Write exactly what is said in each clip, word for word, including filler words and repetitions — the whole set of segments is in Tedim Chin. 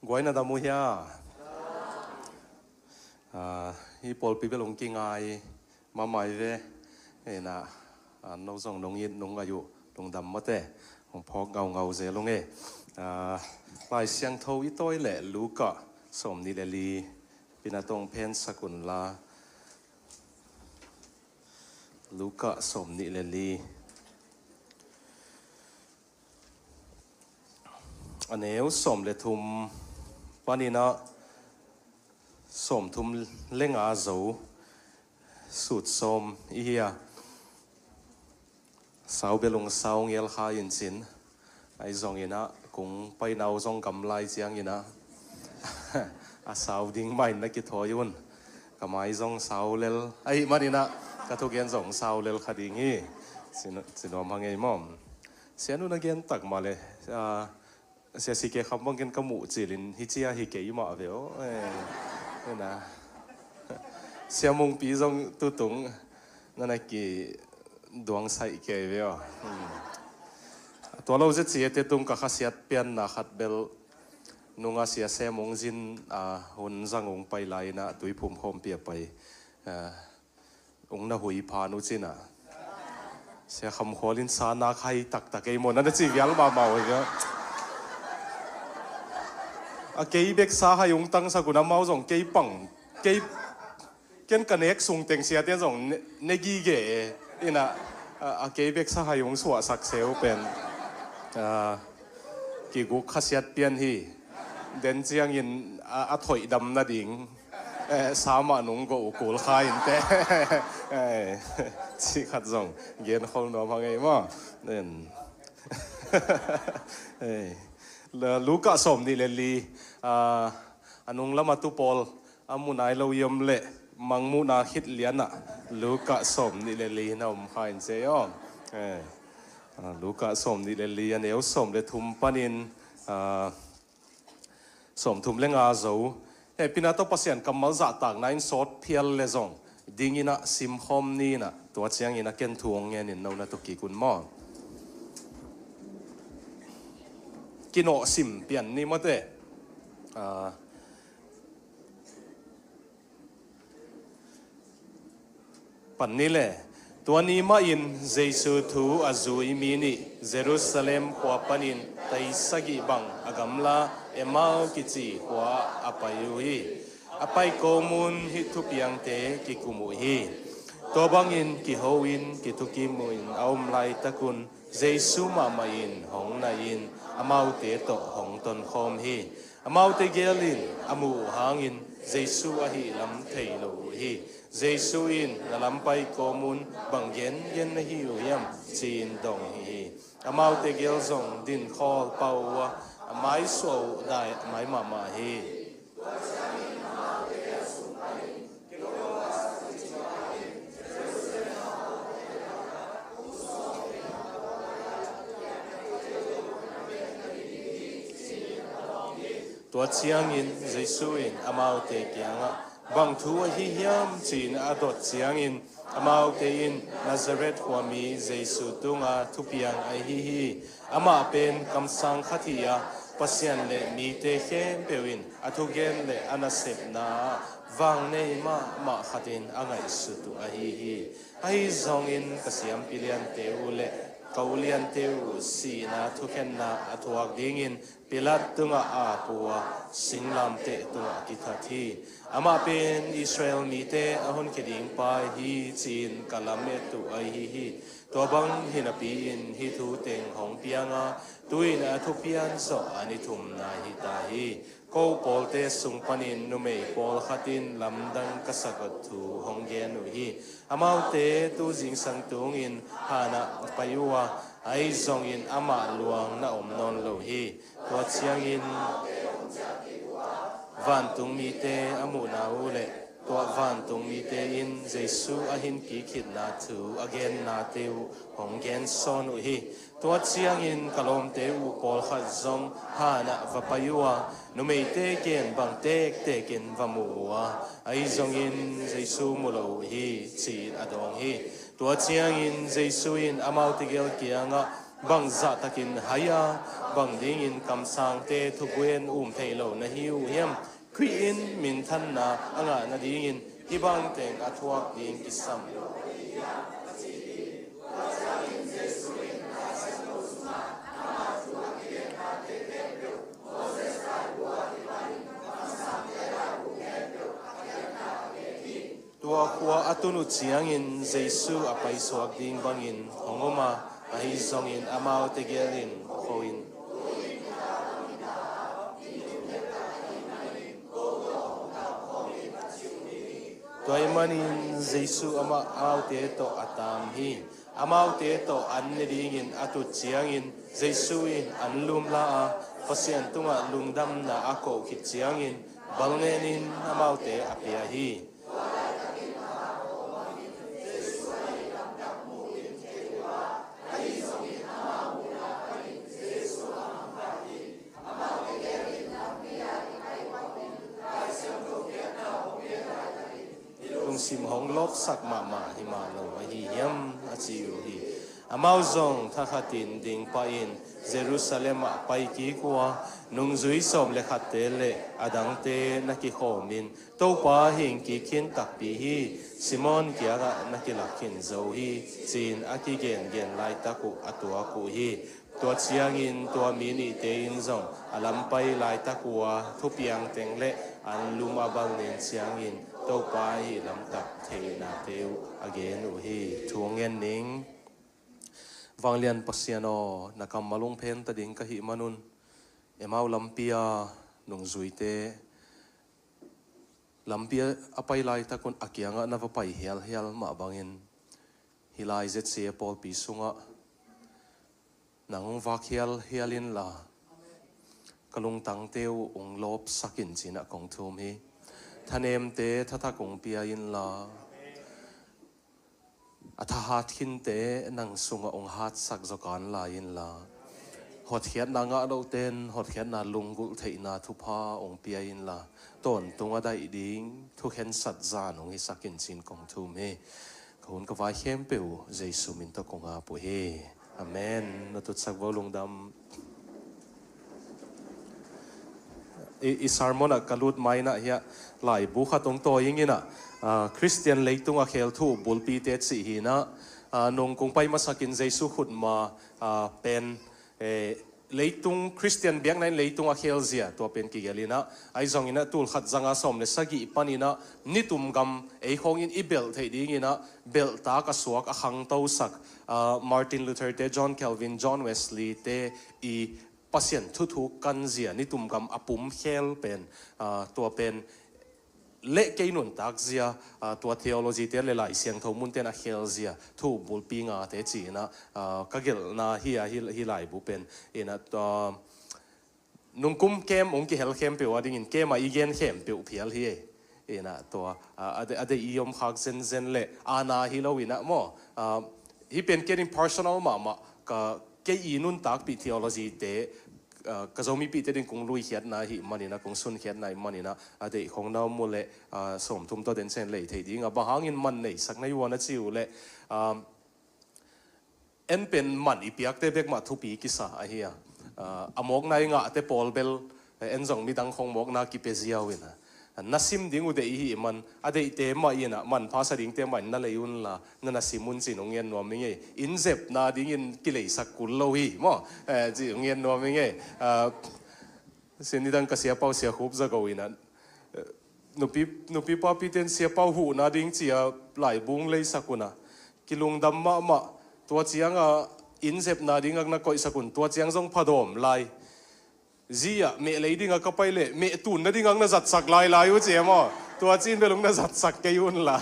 Guai na dam uh hia? Ah, hih pawlpi bel hong kingai mahmah hi ve. Ina, ah, no zong nong it nong ngai uh lungdam mawte. Hong phawk ngaungau zel ung e. Ah, Lai Siangtho i tawi leh Luka sawmnih le li, pina tawng phen sak un la. Luka sawmnih le li, a neu sawm le thum panin ah sawmthum le nga zo sut sawm i hi a. Sau bel ung sau ngel kha in cin. Ahi zongin ah kung painau zong gamlai ciangin ah a sau ding mah in na kithawi un. Ka mai zong sau lel ahih manin ah ka thugen zong sau lel kha ding hi. Ci nuam hang ei maw? Sianu na gen tak mah le, ah, Sia C K Kham bangin ka muh cilin hi cia hi kei mah ve aw. Eh, ena. Sia Mungpi zong tutung na na kiduangsaih kei ve aw. Hmm. Tua lo zia ciate tung ka khasiat pianna khat bel nunga Sia Sem Mung Zin, ah, hun zang ung pai lai-in ah Tuiphum khawmpi a pai. Ah, ung na hui phan uh cin ah. Sia Kham Khual in sa nak hai taktak ei maw na na ci vial mahmah uh hi. A kei bek sa hai ung tangsak un amau zong kei pang, kei, ken ka nek sung teng siate zong ne, ne gige e. Ina, a, a kei bek sa hai ung suahsak seu pen. Ah, kiguk khasiat pian hi. Den ciangin a, a thoih dam nading, eh, sa mah nung go uh kul kha in teh. Eh, cih khat zong gen khol nuam hang ei maw? Nen. Eh, Lu-, Luka sawmnih le li, ah, a nung lam a tu pawl a mu nai lo i om leh Mangmuhna khit lian ah Luka sawmnih le li na om kha in ci ei aw. Eh, ah, Luka sawmnih le li a neu sawm le thum panin, ah, sawmthum le nga zo. Hehpihna tawh Pasian kammal zahtakna in sawt phial le zong dingin ah simkhawm ni in ah, tua ciangin a ken thu hong ngenin no na tawh kik un maw? Kinawh sim pian ni mawte. Ah, Pan ni le. Tua ni mahin Jesu thu a zui mi nih Jerusalem khua panin tai sagih bang a gamla Emau kici khua a pai uh hi. A pai kawmun hih thupiangte kikum uh hi. Tua bangin kiho in kithukim uh in a om laitakun Jesu mahmah in hong nai in amaute tawh hong tonkhawm hi. Amaute gel in a muh uh hangin Jesu ahih lam thei lo uh hi. Jesu in, "Na lam pai kawmun bang gengen na hi uh hiam?" ci-in dong hi hi. Amaute gel zong dinkhawl pah uh a, a maisuah uh dai a mai mahmah hi. Tua ciangin Jesu in amaute kiangah, "Bang thu ahi hiam?" ci-in a dot ciangin, amaute in, "Nazareth khuami Jesu tunga thupiang ahi hi. Amah pen kamsang khat hi a, Pasian le mite khempeuh in a thugen le a nasepna ah vangnei mahmah khatin a ngaihsut uh ahi hi. Ahi zongin ka siampi liante uh le ka uliante uh sihna thukhenna a thuak dingin Pilat tungah ap uh a, singlamteh tungah kithat hi. Amah pen Israel mite a honkhia ding pa hi, ci-in ka lamet uh ahi hi. Tua bang hinapi-in hih thu teng hong piang a, tu-in a thupian zawh a ni thumna hi ta hi. Ko pawlte sung panin numei pawlkhat in lamdang ka sakot thu hong gen uh hi. Amaute tu zingsang tungin hanah va pai uh a, ahi zongin amah luang na om nawn lo hi. Tua ciangin vantung mite a muhna uh le tua vantung mite in Jesu a hin kik khitna thu a gennate uh hong gensawn uh hi. Tua ciangin ka lawmte uh pawlkhat zong hanah va pai uh a, numeite gen bang tektekin va mu uh a, ahi zongin Jesu mu lo uh hi, ci-in a dawng hi. Tua ciangin Jesu in amaute gel kiangah, Bang zahtakin hai a, bang dingin kamsangte thubuin um thei lo na hi uh hiam? Khrih in minthanna a ngah nadingin hih bang teng a thuak ding kisam. Tua khua a tun uh ciangin Jesu a paisuak ding bangin hong om a, ahi zongin amaute gelin kho in. Tua ahih manin Jesu amah amaute tawh a taam hi. Amaute tawh an ne dingin a tut ciangin Jesu in anlum la a, Pasian tungah lungdamna a koh khit ciangin balnenin amaute a pia hi. Lungsim hong lawpsak mahmah hi mah lo ahi hiam, a ci uh hi. Amau zong thakhatin ding pahin Jerusalem ah pai kik uh a, nungzui sawm le khatte le a dangte na kikhawmin Topa hing kik khin takpi hi, Simon kiangah na kilak khin zo hi, ci-in a kigengen laitak uh a tuak uh hi. Tua ciangin tua mi nihte in zong a lam pai laitak uh a, thupiang teng le anlum a balnen ciangin Topa hih lamtak theihnate uh a gen uh hi. Thu hong ngen ning. Vanglian Pasian aw, na kammal hong phen ta ding ka hih manun, Emau lampi a nungzuite lampi a pai laitakun a kiangah na va pai hialhial mah bangin, hih lai Z C A pawlpi sungah nang hong vak hialhial inla, ka lungtangte uh hong lawpsak in, ci-in ah kong thum hi. Thanemte thathak hong pia inla, a thahat khinte nang sungah hong hatsak zaw kan lai inla, hotkhiatna ngah lote in hotkhiatna lunggulh theihna thupha hong pia inla, tawntung a daih ding thukhensat zan hong hisak in, ci-in kong thum hi. Ka hun ka vai khempeuh Jesu min tawh kong ap uh hi. Amen. Na tutsak vo, lungdam. I, i sermon ah ka lut ma-in ah hiah laibu khat hong tawi ing in ah, ah, Khristian leitung a khel thu bulpite cih hi in ah, ah, nung kong pai masakin Jesu khutma, ah, pen, eh, leitung Khristian biakna in leitung a khelzia, tua pen kigelh in ah, ahi zongin ah tul khat zanga sawm le sagih panin ah nitum gam ei khawngin i belh theih dingin ah belhtak a suak a khangtosak, ah, Martin Luther te, John Calvin, John Wesley te i Pasian thuthuk kanzia, nitum gam a pum khel pen, ah, tua pen le kei nuntak zia, ah, tua theology te le Lai Siangtho munten a khelzia thu bulpi ngate ci-in ah, ah, ka gelhna hi a, hi, hi laibu pen in ah, ah, nungkum kem hong kihel khempeuh a dingin kem ah i gen khempeuh phial hi. In ah tua, ah, a de, a deih i om khak zenzen le ana hi lo in ah maw, ah, hih pen ken in personal mahmah ka, kei i nuntakpih theology te, ah, ka Zomipihte ding kong luikhiatna ahih manin ah, kong sunkhiatna ahih manin ah, a deih khong na om uh leh, ah, sawmthum tawh tencen lei thei ding a, bang hangin man neisak na hi uh a na ci uh leh, ah, en pen man i piakte bek mah thupi kisa ahi a, ah, a mawkna i ngahte pawl bel, eh, en zong midang khong mawkna kipia ziau in ah, na sim ding uh deih i hih man, a deihte mah in ah manpha sa dingte mah in na lei unla, na na sim un ci-in hong ngen nuam ing ei. Inn zepna dingin kileisak kul lo hi maw, eh, ci hong ngen nuam ing ei. Ah, sin nidang ka siapau Sia Khup Za Go in ah, eh, nupi, nupi papite in siapau huhna ding ci-a laibu hong leisak un ah, kilungdam mahmah. Tua ciangah inn zepna dingah na koihsak un, tua ciang zong phadawm lai. Zi ah meh lei dingah ka pai leh meh tun nadingah na zatsak lailai uh ci e maw. Tua ci-in bel hong na zatsak kei unla,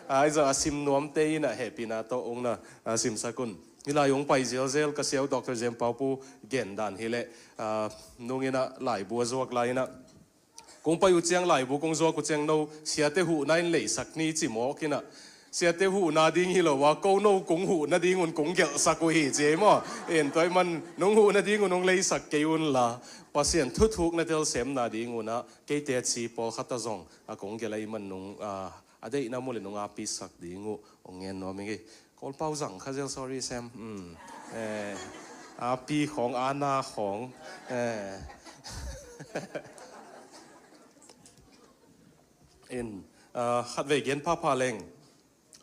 ahi zong a sim nuamte in ah hehpihna tawh hong na, ah, simsak un. Hih lai hong pai zelzel ka siau Doctor Jem Pau Pu gen dan hi leh, ah, nung in ah laibu a zuak lai in ah, kong pai uh ciang, laibu kong zuak uh ciang, no siate huhna in leisak ni ci mawk in ah, siate huhna ding hi lo a, ko no kong huh nadingun kong gelhsak uh hi ci e maw. In tua ahih man nong huh nadingun hong leisak kei unla, Pasian thuthuk na telsemna dingun ah keite a ci pawlkhat ah zong a kong gelh ahih man nong, ah, a deihna mu leh nong apisak ding uh hong ngen nuam ing ei. Kawlpau zang kha zel, sorry Sam. Hmm. Eh. A pi khawng, a na khawng. Eh. In, ah, khatvei gen phapha leng.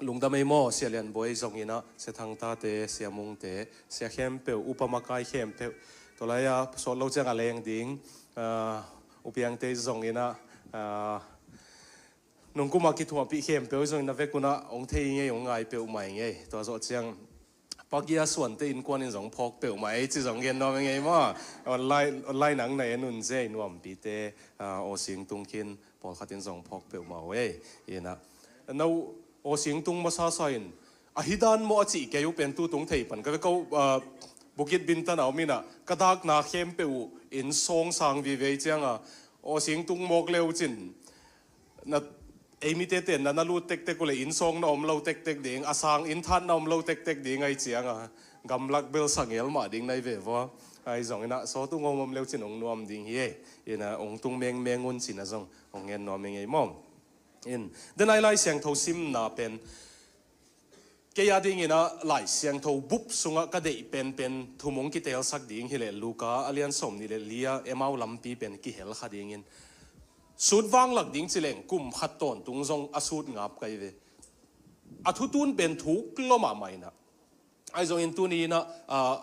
Lungdam ei maw, Sia Lian Bawi zong inah, Sia Thang Tate, Sia Mungte, sia khempeuh, upa makai khempeuh. Tua lai-a sawt lo ciang a leng ding, ah, U Piangte zong inah, ah, nungkuma kithuahpih khempeuh zong inah vek unah, hong thei ngei, hong ngai peuhmah ngei. Tua zawh ciang, Pagia Suante innkuan in zong phawk peuhmah ei, ci zong gen nuam ngei maw. Online, online ang na en un zia i nuampite, ah, Aw Sing Tung khin, pawlkhat in zong phawk peuhmah uh ei. Inah, no, Aw Sing Tung masa sa in, ahi dan maw a cih kei uh pen tutung thei pan ka ve ko, ah, Bukit Bintan a om inah, ka dakna khempeuh uh inn sawng sang vive cianga, Aw Sing Tung mawk leu cin, na, ei mite ten na, na lut tektek uh le inn sawng na om lo tektek ding, a sang inn that na om lo tektek ding ahi cianga, gamlak bel sa ngel mah ding nai ve vua. Ahi zong inah, sawt tung om om leu cin hong nuam ding hi ei. Inah, hong tung mengmeng un cina zong hong ngen nuam ing ei maw. In, den ai Lai Siangtho simna pen, kei a ding inah Lai Siangtho bup sungah ka deih penpen thum hong kitelsak ding hileh Luka a lian sawm nih le li-a Emau lampi pen kihel kha dingin, sut vanglak ding ci leng kum khat tawntung zong a sut ngap ka hi ve. A thutun pen thuk lua mahmah inah. Ahi zongin tuni inah, ah,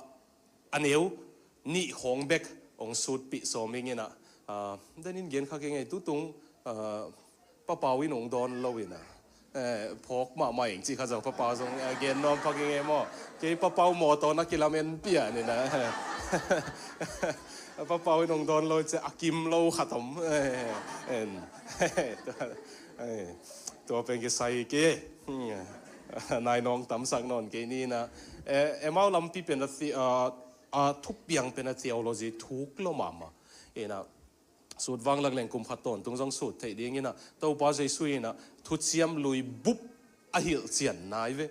a neu nih khawng bek hong sutpih sawm ing inah, ah, den in gen kha kei ngei tutung, ah, Papau in hong dawn lo inah, eh, phawk mahmah ing ci kha zong Papau zong, eh, gen nuam pha kei ngei maw. Kei Papau mawtaw na kilamen pian inah. Papau in hong dawn lo in ci a kim lo khat om. Eh, en. Eh, tua pen kisai kei. Nai nawng tamsak nawn kei ni inah. Eh, Emau lampi pen a thi-, ah, a thupiang pen a theology thuk lua mahmah. Inah, sut vanglak leng kum khat tawntung zong sut theih ding inah, Topa Jesu inah thuciam lui bup a hilhcian nai ve.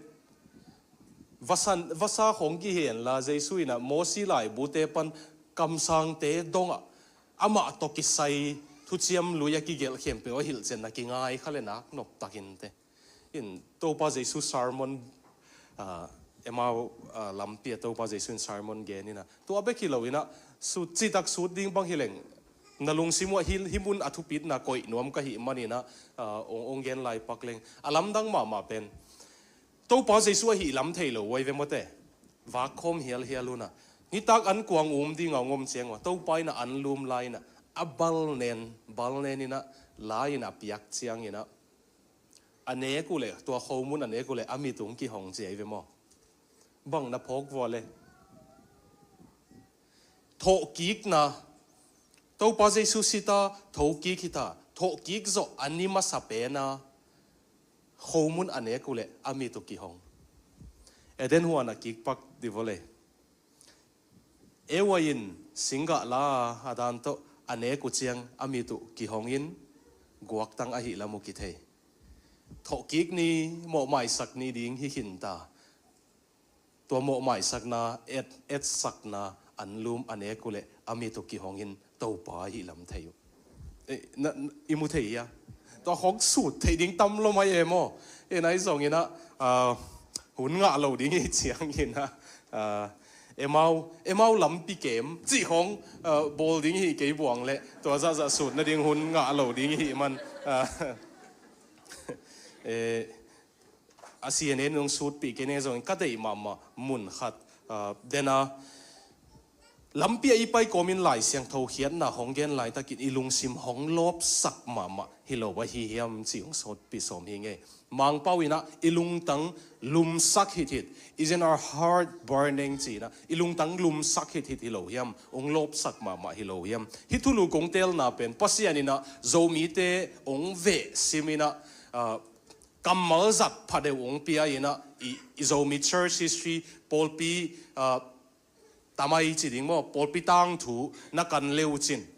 Vasa, vasa khawng kihen la Jesu inah Mosi laibute pan kamsangte dongah amah tawh kisai thuciam lui a kigelh khempeuh a hilhcianna kingai kha le nak nop takin te. In Topa Jesu sermon, ah, Emau, ah, lampi a Topa Jesu in sermon gen inah, tua bek hi lo inah, sut, citak sut ding bang hi leng, na lungsim uh ah hi, hi mun a thupitna koih nuam ka hih man inah, ah, ong, ong gen lai pak leng. A lamdang mahmah pen, Topa Jesu a hih lam thei lo uh ahi ve mawte. Vak khawm hialhial unah, nitak an kuang um dinga ong om ciang uh a, Topa inah an lum lai inah, a bal nen, bal nen inah, lai inah a piak ciang inah, a nek uh le, tua khomun a nek uh le, a mit ung kihong ci ahi ve maw. Bang na phawk vua le. Thawhkikna, Topa Jesu sita, thokik hita, thawhkik zawh a ni masa pena, khomun a nek uh le, a mit uh kihong. Eden huan a kikpak di vua le. Eva in singgah la a, a dan tawh a nek uh ciang a mit uh kihong in, guaktang ahi lam uh kithei. Thawhkik ni, mawhmaisak ni ding hi khinta. Tua mawhmaisakna, et, etsakna, an lum a nek uh le, a mit uh kihong in, Topa ahi lam thei uh. Eh, na, na, i mu thei hia? Tua khawng sut theih ding tam lua mai e maw. Eh, nai zong inah, ah, hun ngah lo ding hi ciang inah, ah, Emau, Emau lampi kem cih khawng, ah, bawl ding hi kei buang le, tua zahzah sut nading hun ngah lo ding hi man, ah, eh, a C N N in hong sutpih kei ne zongin ka deih mahmah mun khat, ah, dena, lampi a i pai kawmin Lai Siangtho khiatna hong gen laitakin i lungsim hong lawpsak mahmah hi lo ahi hiam cih hong sawtpih sawm hi ngei. Mangpau inah i lungtang lumsak hithit, is in our heart burning ci inah, i lungtang lumsak hithit hi lo hiam, hong lawpsak mahmah hi lo hiam. Hih thulu kong telna pen Pasian inah Zomite hong veh sim inah, ah, kammal zat phadeuh hong pia inah, i, i Zomi Church History pawlpi, ah, tamai ci ding maw, pawlpi tangthu na kan leu cin,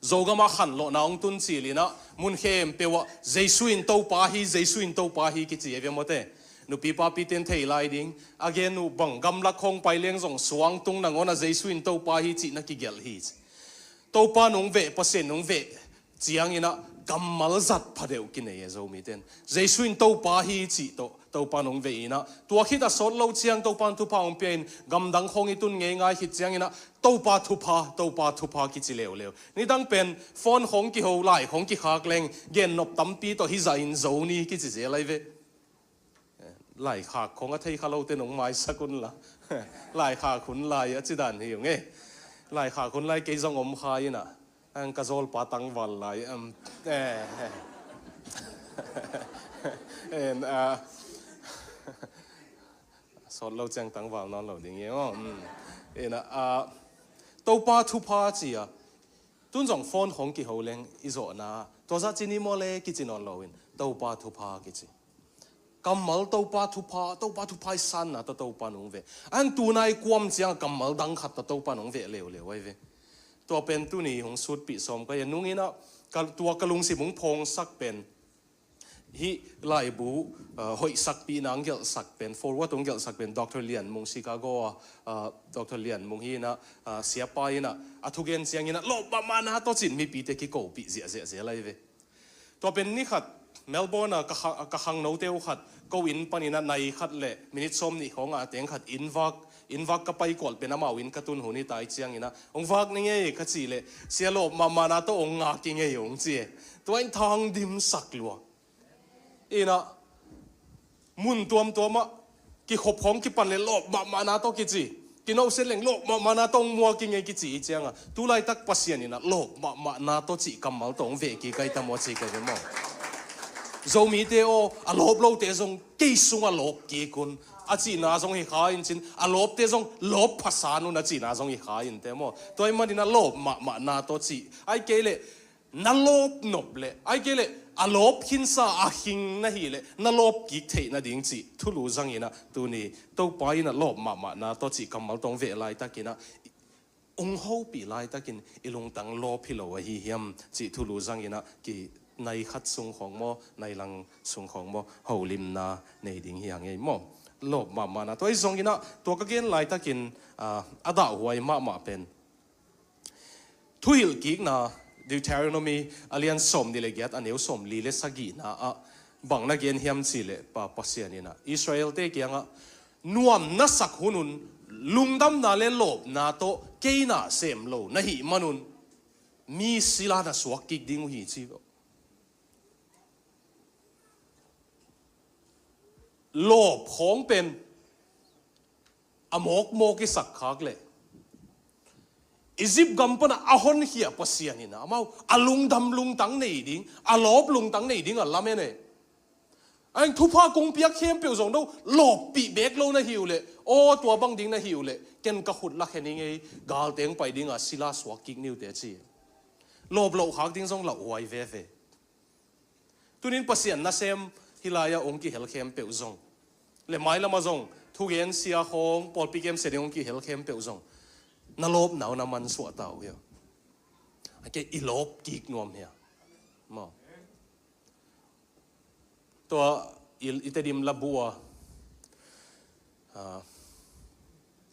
Zogam ah khanlawhna hong tun cil inah, mun khempeuh ah Jesu in Topa hi, Jesu in Topa hi kici ahi ve mawte. Nupi papite in thei lai ding, a gen uh bang gamlak khawng pai leng zong suangtung nangawn ah Jesu in Topa hi cih na kigelh hi ci. Topa nong veh, Pasian nong veh, cianginah kammal zat phadeuh kinei e Zomite in. Jesu in Topa hi cih tawh Topa in hong vei inah, tua khit a sawt lo ciang Topa in thupha hong pia in, gamdang khawng i tun ngeingai khit cianginah Topa thupha, Topa thupha kici leuleu. Nidang pen phone khawng kiho, lai khawng kikhak leng gennop tampi tawh hizah in zo ni kici zel ai ve. Laikhak khawng a thei kha lote nong maisak unla. Laikhak hun lai a ci dan hi ung e. Laikhak hun lai kei zong om kha inah, ang ka zawlpa tangval lai, um, eh, eh. En, ah, sawt lo ciang tangval nawn lo ding hi maw? Um. Inah, ah, Topa thupha ci a, tun zong phone khawng kiho leng i zawhna tua zah ci ni maw le kici nawn loin Topa thupha kici. Kammal Topa thupha, Topa thupha i sanna tawh Topa in hong veh. Ang tunai kuam ciang kammal dang khat tawh Topa in hong veh leuleu ai ve. Tua pen tuni hong sutpih sawm ka hi a, nunginah ka, tua ka lungsim hong phawngsak pen, hih laibu, ah, hoihsakpihna hong gelhsak pen, forward hong gelhsak pen, Doctor Lian Mung, Chicago a, ah, Doctor Lian Mung hi inah, ah, siapa inah, a thugen cianginah lawp mahmahna tawh cin mipite kikopih ziahziah zel ai ve. Tua pen ni khat Melbourne a ka kha-, ka khangnote uh khat ko inn paninah nai khat le minit sawm nih khawng a teng khat inn vak, inn vak ka paikual pen amau inn ka tun hun hi tai cianginah, hong vak ni ngei ka cih leh, sia lawp mahmahna tawh hong ngak i ngei hong ci e. Tua in thang dimsak lua. Inah, mun tuamtuamah kikhop khawng kipan le lawp mahmahna tawh kici. Kinohsiat leng lawp mahmahna tawh hong muak i ngei kici i cianga, tu laitak Pasian inah lawp mahmahna tawh cih kammal tawh hong veh kik ai ta maw ci ka ve maw? Zomite aw, a lawp lote zong kei sungah lawp kik un a cihna zong hi kha in cin, a lawpte zong lawp phasan un a cihna zong hi kha in te maw? Tua ih maninah lawp mahmahna tawh cih ai kei leh na lawp nop leh, ai kei leh a lawp khinsa a khing na hih leh na lawp kik theih nading cih thulu zanginah tuni Topa inah lawp mahmahna tawh cih kammal tawh hong veh laitakinah, hong hopih laitakin i lungtang lawp hi lo ahi hiam cih thulu zanginah ki nai khat sung khawng maw, nai lang sung khawng maw, holimna nei ding hi a ngei maw? Lawp mahmahna tua ih zonginah tua ka gen laitakin, ah, a dahhuai mahmah pen Thuhilhkikna, Deuteronomy a lian sawm nih le giat, a neu sawm li le sagihna ah bang na gen hiam cih leh, Pa Pasian inah Israel-te kiangah nuam na sak hunhun lungdamna le lawpna tawh kei na sem lo na hih manun mi sila na suak kik ding uh hi ci. Lawp khawng pen a mawkmawk i sak khak leh Egypt gam pana a honkhia Pasian inah amau a lungdam lungtang nei ding, a lawp lungtang nei ding a lamen e. Aing thupha kong piak khempeuh zong no lawppih bek lo na hi uh leh, aw tua bang ding na hi uh leh ken ka khut lakhen i ngei, galteng pai dinga sila suak kik ni uh teh ci. Lawp loh khak ding zong lauhuai veve. Tunin Pasian nasem hih lai-ah hong kihel khempeuh zong le mailamah zong thugen sia khawng pawlpi kemsia ding hong kihel khempeuh zong na lawpna uh na mansuah ta uh hia? A kei i lawp kik nuam hia? Maw. Tua i, i Tedim labu ah, ah,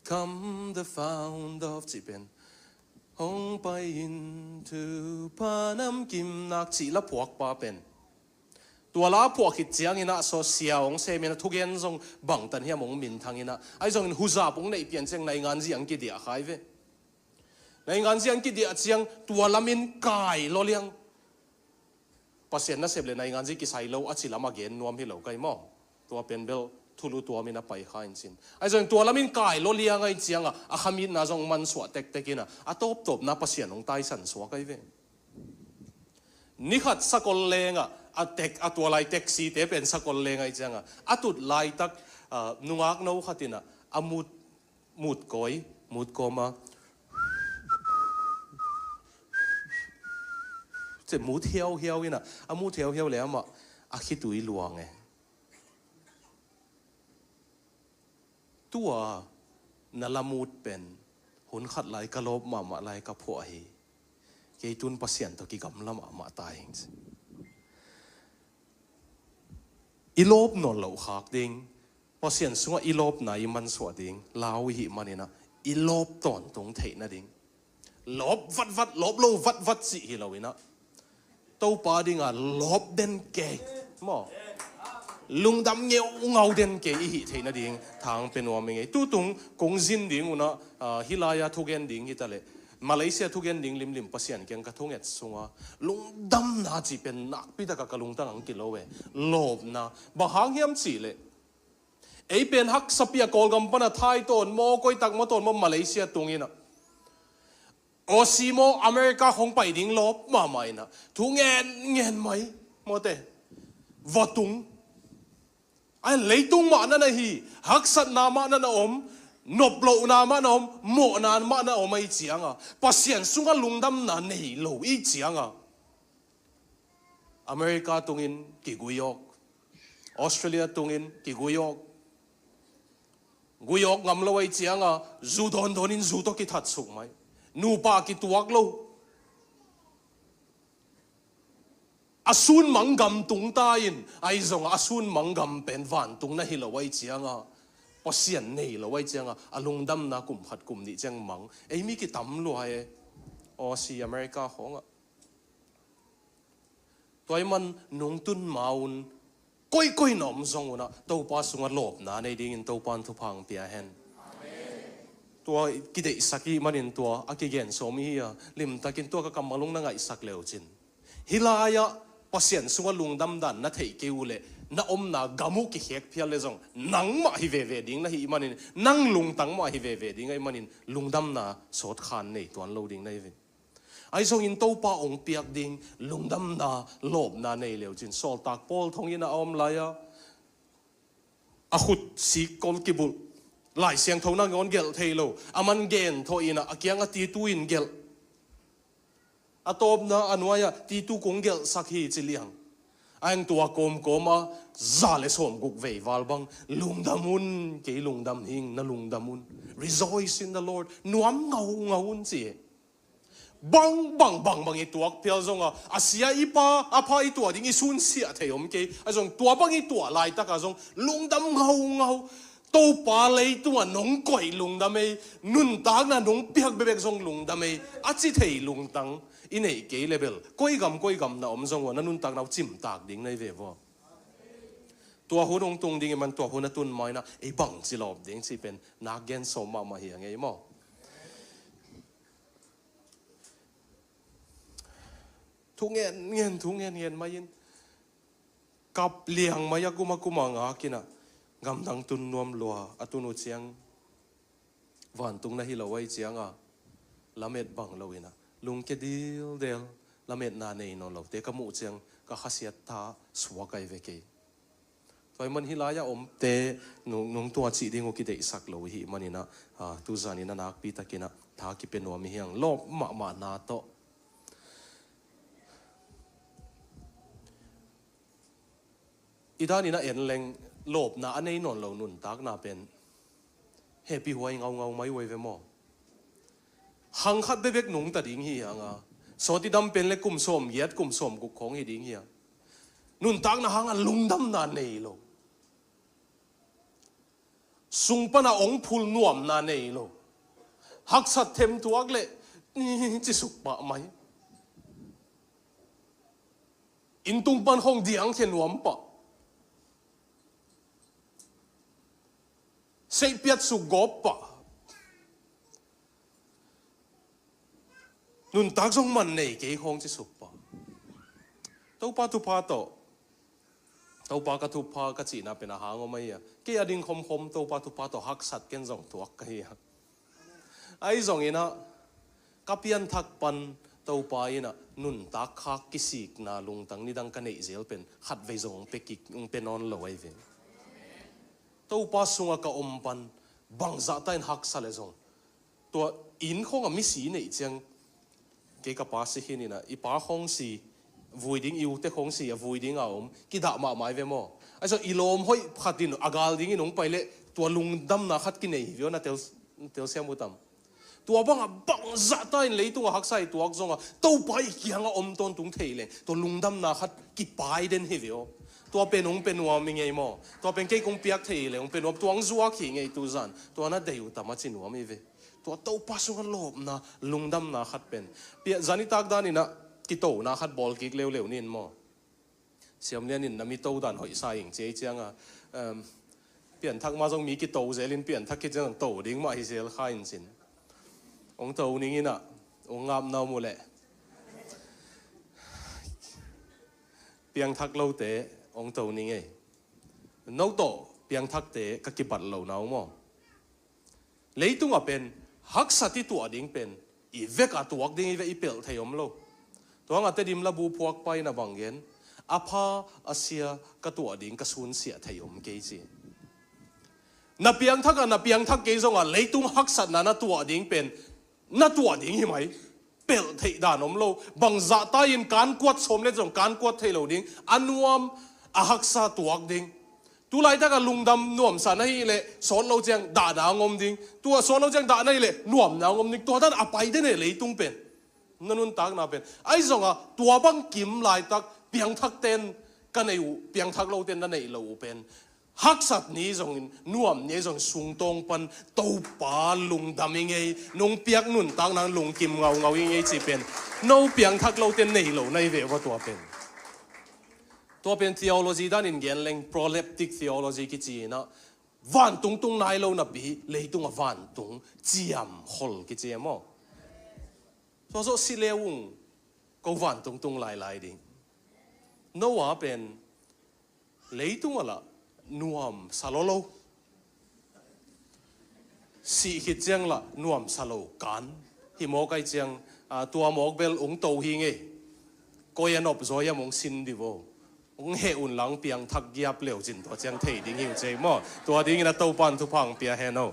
"Come the fount of" cih pen, "Hong pai in thupha namkim nak" cih la phuakpa pen, tua la phuak khit ciangin ah saw sia hong semin a thugen zong bangtan hiam hong minthangin ah, ahi zongin huzap hong neih pian ciang naingan ziang kidiah khai ve. Naingan ziang kidiah ciang tua lamin kai lawliang. Pasian nasep le naingan zi kisai lo a ci lam a gen nuam hi lo kai maw? Tua pen bel thulu tuamin a pai kha in cin. Ahi zongin tua lamin kai lawliang ahi cianga a khamitna zong mansuah tektek ina a tawptawpna Pasian hong taisan suak ahi ve. Nikhat sakol lenga a tek, a tualai teksi te pen sakol lenga ahi cianga a tut laitak, ah, nungak no khatina a mut, mut kawi, mut kawma ce mut hiauhiau ina a mut hiauhiau le amah a khitui luang e. Tua na lamut pen hun khat lai ka lawp mahmah lai ka phuah hi. Kei tun Pasian tawh kigamla mahmah ta hing ci. I lawp nawn loh khak ding, Pasian sungah i lawpna i mansuah ding lau i hih maninah i lawp tawntung theih nading lawp vatvat, lawp lo vatvat cih hi loinah Topa dinga lawp den kei maw, lungdam ngeungau den kei i hih theih nading thang pe nuam i ngei. Tutung kong zin ding unah, ah, hih lai-a thugen ding hi ta leh, Malaysia thugen ding limlim Pasian kiang ka thunget sunga lungdamna cih pen nakpi taka ka lungtang ang kilo e. Lawpna bang hang hiam cih leh, ei pen haksa pia Kawlgam pana Thai tawn maw, koi tak maw tawn maw, Malaysia tung inah, Aussie maw, America khong pai ding lawp mahmah inah, thu ngen ngen mai mawte, va tung. A leitung mah na na hi, haksatna mah na na om, noplohna mah na om, mawhna mah na om ahih cianga, Pasian sunga lungdamna nei lo i hih cianga, America tungin kiguiawk, Australia tungin kiguiawk, guiawk ngam lo ahih cianga zu dawndawn in zu tawh kithat suk mai. Nupa kituak lo. A sunmang gam tung ta in, ahi zongah a sunmang gam pen vantung na hi lo ahih cianga, Pasian nei lo ahih cianga, a lungdamna kum khat kum nih ciang mang. Ei mi kitam lua e. Aussie, America khawngah. Tua ahih man nungtun ma-un koikoi na om zong unah Topa sungah lawpna nei dingin Topa in thupha hong pia hen. Tua kideihsak i hih manin tua a kigen sawm i hi a, limtakin tua ka kammal hong na ngaihsak leucin, hih lai-ah Pasian sungah lungdam dan na theih kei uh leh, na omna gam uh kikhek phial leh zong nangmah hi veve ding na hih manin, nang lungtang mah hi veve ding ahih manin lungdamna sawt khan nei tuan lo ding na hi ve. Ahi zongin Topa hong piak ding lungdamna, lawpna nei leucin, sawltak Paul thong inn ah a om lai-a, a khut sikkol kibulh, Lai Siangtho nangawn gelh thei lo, a man gen thawh inah a kiangah Titu in gelh. A tawpna a nuai-ah Titu kong gelhsak hi ci liang. A heng tua kawmkawm a za le sawmguk vei val bang lungdam un, kei lungdam hing, na lungdam un. Rejoice in the Lord. Nuam ngaungau un ci hi. Bang bang bang bang i tuak phial zonga, a sia i pha, a pha i tuah ding i sunsiah thei om kei. Ahi zong tua bang i tuah laitaka zong lungdam ngaungau. Topa leitungah nong koih lungdam ei, nuntakna nong piak bekbek zong lungdam ei, a ci thei lungtang i neih kei leh bel koi gam koi gam na om zong uh a, na nuntakna uh cimtak ding na hi ve vua. Tua hun hong tung ding i hih man tua hun a tun ma-in ah ei bangci lawp ding cih pen nak gen sawm mahmah hi a ngei maw. Thu ngen ngen, thu ngen ngen mai-in, kap liang mai a, kum a kum a ngak in ah, gamdang tun nuam lua, a tun uh ciang vantung na hi lo ahih cianga, lamet bang lo in ah, lungkia dildel, lametna nei nawn lote ka muh ciang ka khasiat tha suak ahi ve kei. Tua ahih man hih lai-ah omte nung, nung tua cih ding uh kideihsak lo i hih manin ah, ah, tuzan in ah nakpi takin ah tha kipia nuam i hi hang, lawp mahmahna tawh. I dan in ah en leng lawpna a nei nawn lo nuntakna pen hehpihhuai ngaungau mai uh ahi ve maw. Khang khat bekbek nungta ding hi hang a, sawt i dam pen leh kum sawmgiat, kum sawmguk khawng hi ding hi a, nuntakna hanga lungdamna nei lo, sung pana hong phul nuamna nei lo, haksat them tuak leh cisuk pah mai, inn tung pan khawng diangkhia nuam pah, seihpiat suk gawp pah, nuntak zong man nei kei khawng cisuk pah. Topa thupha tawh, Topa ka thupha ka cihna pen a hang om ahi a, kei a ding khomkhom Topa thupha tawh haksat ken zong tuak ka hi a. Ahi zongin ah ka pianthak pan Topa in ah nuntak khak kisikna lungtang nidang ka neih zel pen khatvei zong hong pia kik, hong pia nawn lo ahi ve. Topa sungah ka om pan bangzah ta in haksa leh zong, tua inn khawngah misi i neih ciang, kei ka pa si khin in ah, i pa khawng si, vui ding, i ute khawng si a vui ding a om, kidah mahmah ahi ve maw. Ahi zong i lawm hoih khat in a gal dingin hong pai leh tua lungdamna khat kinei hi ve aw, na tel, telsiam uh tam? Tua bangah bangzah ta in leitungah haksa i tuak zongah Topa i kiangah om tawntung thei leng tua lungdamna khat kipai den hi ve aw. Tua pen hong pia nuam i ngei maw? Tua pen kei kong piak thei hi leh hong pia nuam, tua hong zuak hi ngei tuzan. Tua na deih uh tam a ci nuam hi ve. Tua Topa sungah lawpna, lungdamna khat pen, pia, zanitak dan in ah kitona khat bawl kik leuleu nin maw? Siamlian in na mi to dan hoih sa ing ci ei cianga, em, pianthak mah zong mi kito zelin pianthak khit ciang to ding mah hi zel kha in cin. Ong to ning inah, ong ngapna om uh leh. Piangthak lote ong to ning ei. No tawh piangthakte ka kibat lo na uh maw? Leitungah pen haksat i tuah ding pen i vekah tuak ding i vek i pelh thei om lo. Tuangah Tedim labu phuakpa in a bang gen, a pha a sia ka tuah ding ka sunsiah thei om kei ci. Na piangthakah na piangthak kei zongah leitung haksatna na tuah ding pen na tuah ding hi mai. Pelh theih dan om lo. Bang zahta in kan kuat sawm le zong kan kuat thei lo ding. A nuam a haksa tuak ding. Tulaitak a lungdam nuamsa na hih leh sawt lo ciang dahna ang om ding. Tua sawt lo ciang dahna hih leh nuamna ang om ding. Tua dan a pai den e leitung pen. Na nuntakna pen. Ahi zongah tua bang kim laitak piangthak ten ka nei uh, piangthak lo ten na neih lo uh pen. Haksat ni zongin, nuam ni zong sungtawng pan Topa lungdam i ngei, nong piak nuntak nang lungkim ngaungau i ngei ci pen. No piangthak lo ten nei lo na i ve uh a tua pen. Tua pen theology danin gen leng proleptic theology kici inah, vantung tung nai lo napi, leitung a vantung ciam khol kici e maw? Tua zawh si le ung, ko vantung tung lailai ding. Noah pen leitung a lah nuam sa lo lo. Sih khit ciang lah nuam sa lo kan. Hi mawk ai ciang, ah, tua mawk bel ung to hi ngei. Koi a nop zaw hiam ung sin di vo. Ung heh un lang piangthak giap leu cin tua ciang thei ding hi uh cei maw. Tua dingin a Topan thupha ong pia hen o.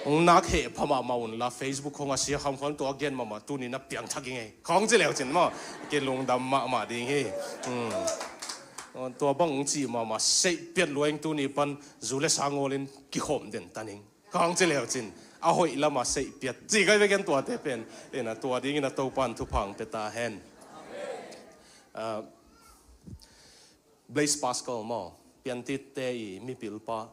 Ung nak heh pha mahmah un la Facebook khong a sia kham khon tua gen mahmah tuni na piangthak i ngei. Khong ci leu cin maw. Kilungdam mahmah ding hi. Hmm. Tua bang ung ci mahmah seih piat luaing tuni pan zu le sa ngawlin kikhawm den taning. Khong ci leu cin. A hoih lama seih piat. Ci kai veken tuate pen. Ina tua dingin a Topan thupha ong pia ta hen. Ah, Blaise Pascal maw, piantitte i mipilpa.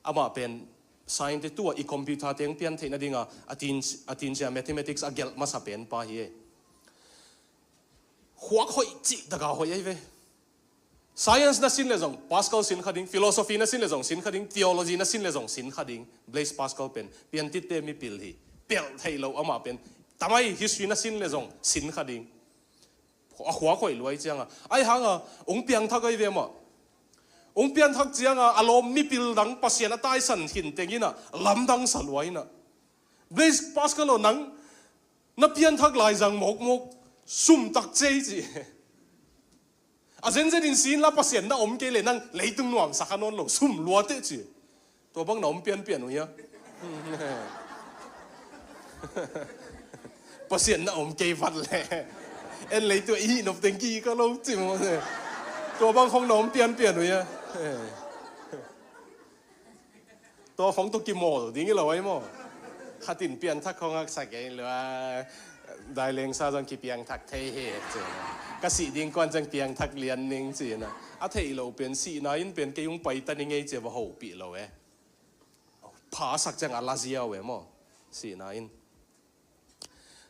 Amah pen scientist tua i computer teng pian theihna dinga a tin, a tinsia mathematics a gelh masa penpa hi e. Khuak hoih cihtaka hoih ahi ve. Science na sin le zong Pascal sin kha ding, philosophy na sin le zong sin kha ding, theology na sin le zong sin kha ding. Blaise Pascal pen piantitte mipil hi. Pelh theih lo amah pen. Tamai history na sin le zong sin kha ding. A khuak hoih luai cianga. Ai hanga, ung piangthak ai ve mah. Ung piangthak cianga, a lawm mipil dang Pasian a taisan khin tengina, lamdang sa luai na. Blaise Pascal aw nang, na piangthak lai zang mawkmawk, sum tak cei ci. A zenzen in sin la Pasian na om kei le nang leitung nuam sa kha nawn lo, sum luate ci. Tua bang na om pianpian uh hia? Pasian na om kei vat le. En lei tua i hih nop teng ki ka lo ci maw se. Tua bang khong na om pianpian uh hia? Tua khong tua kimawl ding i lo ai maw. Khatin pianthak khong haksa kei lua. Dailengsa zong kipiangthak thei hi ci. Ka sih ding kuan ciang piangthak lian ning ci na. A theih lo pen sihna in pen kei ung paita ning ei ci va hopih lo e. Phasak ciang a la ziau e maw. Sihna in.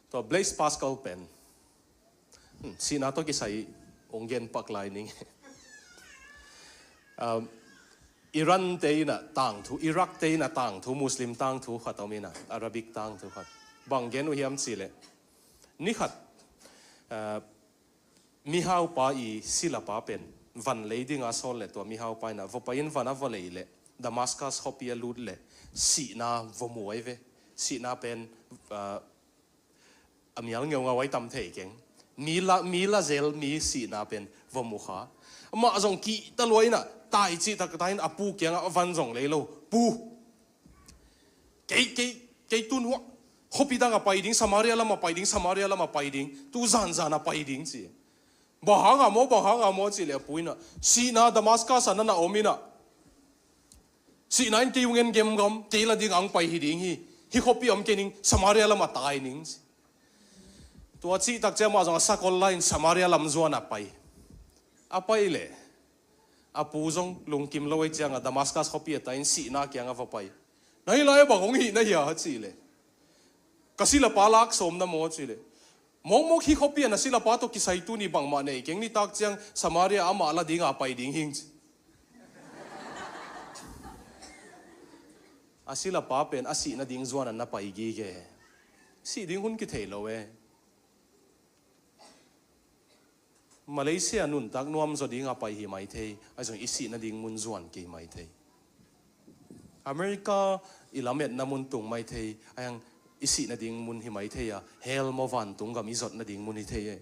Tua Blaise Pascal pen. Hmm, sihna tawh kisai ong gen pak lai ning. Um, Iran te ina tangthu, Iraq te ina tangthu, Muslim tangthu khat om ina, Arabic tangthu khat. Bang gen uh hiam ci le. Ni khat, uh, mihaupa i silapa pen van lei dinga sawl le tua mihaupa ina va pai in van a va lei le Damascus khuapi a lut le sihna va mu ai ve. Sihna pen, ah, a mial ngeungau ai tam thei keng. Mi la, mi la zel mi sihna pen va mu kha. Amah zong kihta lua ina tai cih takta in a pu kiangah a van zong lei lo. Pu, kei, kei, kei tun huah khuapi dang a pai ding, Samaria lam a pai ding, Samaria lam a pai ding, tu zanzan a pai ding ci. Bang hanga maw, bang hanga maw ci le a pu ina. Sihna Damascus a nana om ina. Sihna in kei ung en gemgam, kei la ding ang pai hi ding hi. Hi khuapi om kei ning, Samaria lam a tai ning ci. Tua cih tak ciang amah zong a sakol la in Samaria lam zuan a pai. A pai le. A pu zong lungkim lo ei cianga Damascus khuapi a tai in sihna kianga va pai. Na hi lai bang hong hih na hia ci le. Ka silapa lak sawm na maw ci le. Mawkmawk hi khuapi a na silapa tawh kisai tuni bangmah nei keng, nitak ciang Samaria amah la dinga pai ding hing ci. A silapa pen a sih nading zuan a na pai gige. Sih ding hun kithei lo e. Malaysia nuntak nuam zaw dinga pai hi mai thei, ahi zong i sih nading mun zuan kei mai thei. America i lametna mun tung mai thei, ahi zong i sih nading mun hi mai thei a, hell maw vantung gam i zot nading mun hi thei e.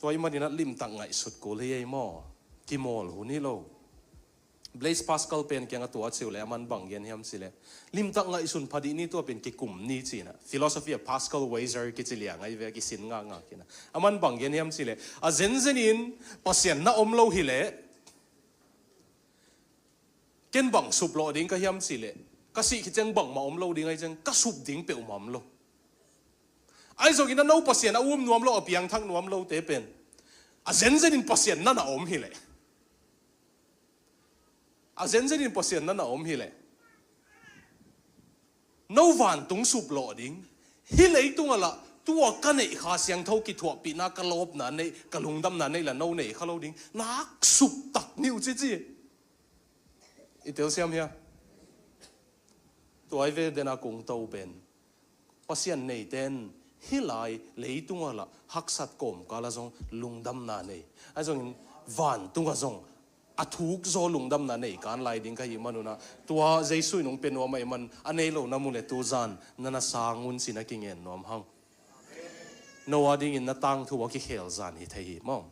Tua i maninat limtak ngaihsut kul hi ei maw? Kimawl hun hi lo. Blaise Pascal pen kiang a tua ciu le aman bang gen hiam cile, limtak ngaihsun phadih ni, tua pen kikum ni cina. Philosophy a Pascal Weiser kici liang ahi ve, kisin ngakngak kina. Aman bang gen hiam cile, a zenzenin Pasian na om lo hileh, ken bang suplawh ding ka hiam cile, ka sih khit ciang bangmah om lo ding ahi ciang ka sup ding peuhmah om lo. Ahi zongin a no Pasian a um nuam lo, a piangthak nuam lote pen a zenzenin Pasian na na om hileh, a zenzenin Pasian na na om hileh, no vantung suplawh ding, hih leitungah lah tua ka neih Kha Siangtho kithuahpihna, ka lawpna neih, ka lungdamna neih lah no nei kha lo ding, nak sup tak ni uh cici. I telsiam hia? Tua i ve dena kung to pen Pasian neite in hih lai leitungah lah haksat kawmkal ah zong lungdamna nei, ahi zongin vantungah zong a thuk zaw lungdamna nei kan lai ding ka hih manun ah, tua Jesu in hong pia nuam ahih man a nei lo na mu le tuzan na na sang un ci na kingen nuam hang. No a dingin na tangthu a kikhel zan hi thei hi maw?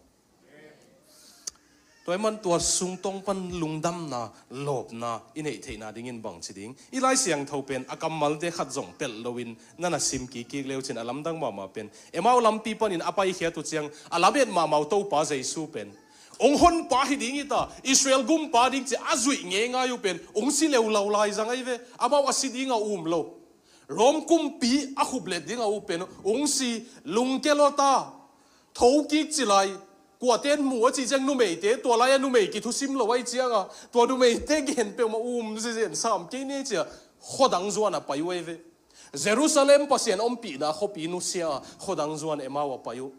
Tua ahih man tua sungtawng pan lungdamna, lawpna i neih theihna dingin bangci ding? I Lai Siangtho pen a kammalte khat zong pelh loin na na sim kikkik leucin a lamdang mahmah pen Emau lampi panin a paikhiat uh ciang a lamet mahmah uh Topa Jesu pen hong honpa hi ding hi ta, Israel gumpa ding ci a zuih ngeingai uh pen hong si leuleu lai zang ahi ve. Amau a si dingah um lo. Rom kumpi a khuplet dingah uh pen hong si, lungke lawta thokik ci lai. Kuate in mu a cih ciang numeite, tua lai-a numei kithusim lo ahi cianga tua numeite gen peuhmah um zizen sam kei ni cia khuadang zuan a pai uh ahi ve. Jerusalem Pasian ompihna khuapi nusia a khuadang zuan Emau a pai uh.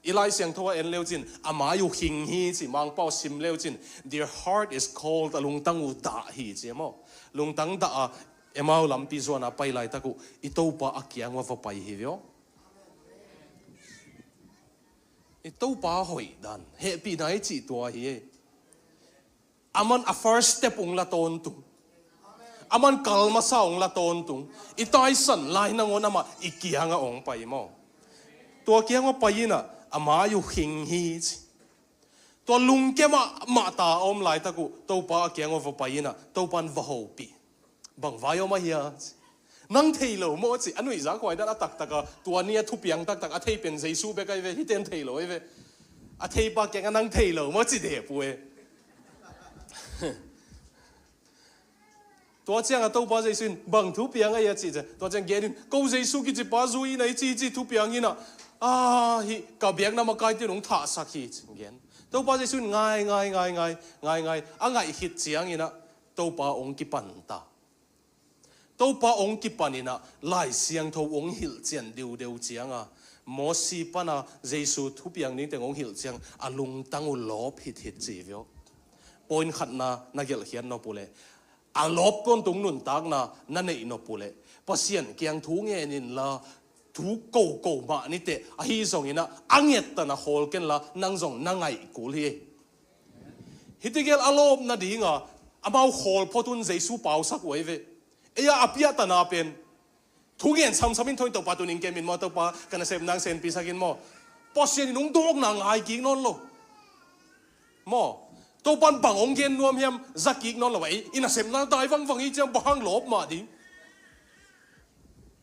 I Lai Siangtho a en leucin a mai uh khing hi ci, Mangpau sim leucin, "Their heart is cold," a lungtang uh dah hi ci maw? Lungtang dah a Emau lampi zuan a pai laitak uh i Topa a kiang uh a va pai hi vio. I Topa hoih dan, hehpihna i cih tua hi. Aman a first step ung la tawntung. Aman kal masa ung la tawntung. I taisan lai nangawn amah i kiangah ong pai maw? Tua kiangah pai inah a mai uh khing hi ci. Tua lungke mahmah ta a om laitak uh Topa a kiangah va pai inah Topa in va hopih. Bang vai om ahia? Nang thei lo maw ci, a nuihzak huai dan a taktak a, tua ni a thupiang taktak a thei pen Jesu bek ahi ve, hiten thei lo ahi ve. A theipa kiangah nang thei lo maw ci dep uh e. Tua ciang a Topa Jesu in bang thupiang ahia ci cia, tua ciang gen in, ko Jesu kici pa zui na i ci, ci thupiang inah, a, hih ka biakna makaite in hong thahsak hi ci gen. Topa Jesu in ngai ngai ngai ngai ngai ngai a ngaih khit ciang inah Topa hong kipan ta. Topa hong kipan inah Lai Siangtho hong hilhcian deudeu cianga, Mosi pana Jesu thupiang dingteng hong hilh ciang a lungtang uh lawp hithit ci vio. Point khatna na gelhkhiat nop uhleh, a lawp tawntung nuntakna na neih nop uhleh, Pasian kiang thu ngen inla, thu koko mah niteh ahi zonginah a ngettana khawl kenla nang zong na ngaih kul hi. Hiti gel a lawp nadinga amau khawl phot un Jesu pausak uh ahi ve. Ei-a a piahtana pen thungen samsam in tho in Topa tunin kem in maw, Topa ka nasep nang senpisak in maw? Pasian in hong dawkna ngai kik nawn lo maw? Topa in bang hong gen nuam hiam za kik nawn lo a, ei i nasepna dai vangvang hi ciang bang hang lawp mah ding?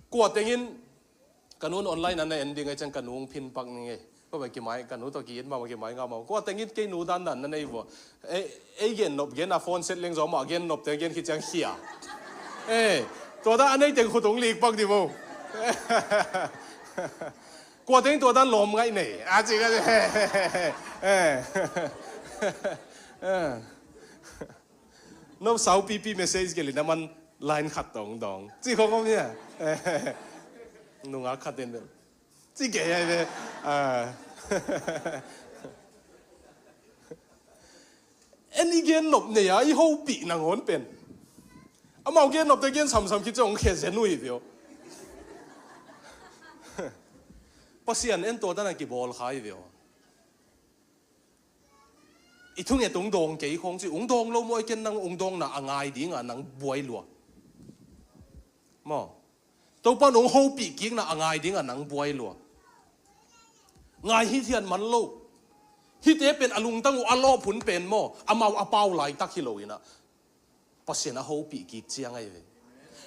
Kua tengin ka nun online an na en ding ahi ciang ka nu hong phin pak ning ei. Kua bai kimai, ka nu tawh ki-it mahmah, kimai ngah mahmah. Kua tengin kei nu dandan na nei vua. Ei, ei gen nop gen a phone set leng zaw mah gen nop teng gen khit ciang khia. Ei, tua dan a nei teng khut hong lik pak di vo. Kua tengin tua dan lawm ngaih nei a ci ka ci. Ei. Ei. No saupipi message gelin a man line khat dongdong ci khong om hia? Nungak khat in bel Ci kei ai ve. Ah. En i gen nop nei a i hopih nangawn pen, amau gen nopte gen samsam khit ciang hong khia zen uh hi ve aw. Pasian en tua dan a kibawl kha hi ve aw. I thunget ung dawng kei khawng ci, ung dawng lo maw, i ken nang ung dawngna a ngai dinga nang buai lua. Maw? Topa nong hopih kikna a ngai dinga nang buai lua. Ngai hithiat man lo. Hihte pen a lungtang uh a lawp hun pen maw, amau a pau laitak hi lo inah, Pasian a hopih kik ciang ahi ve.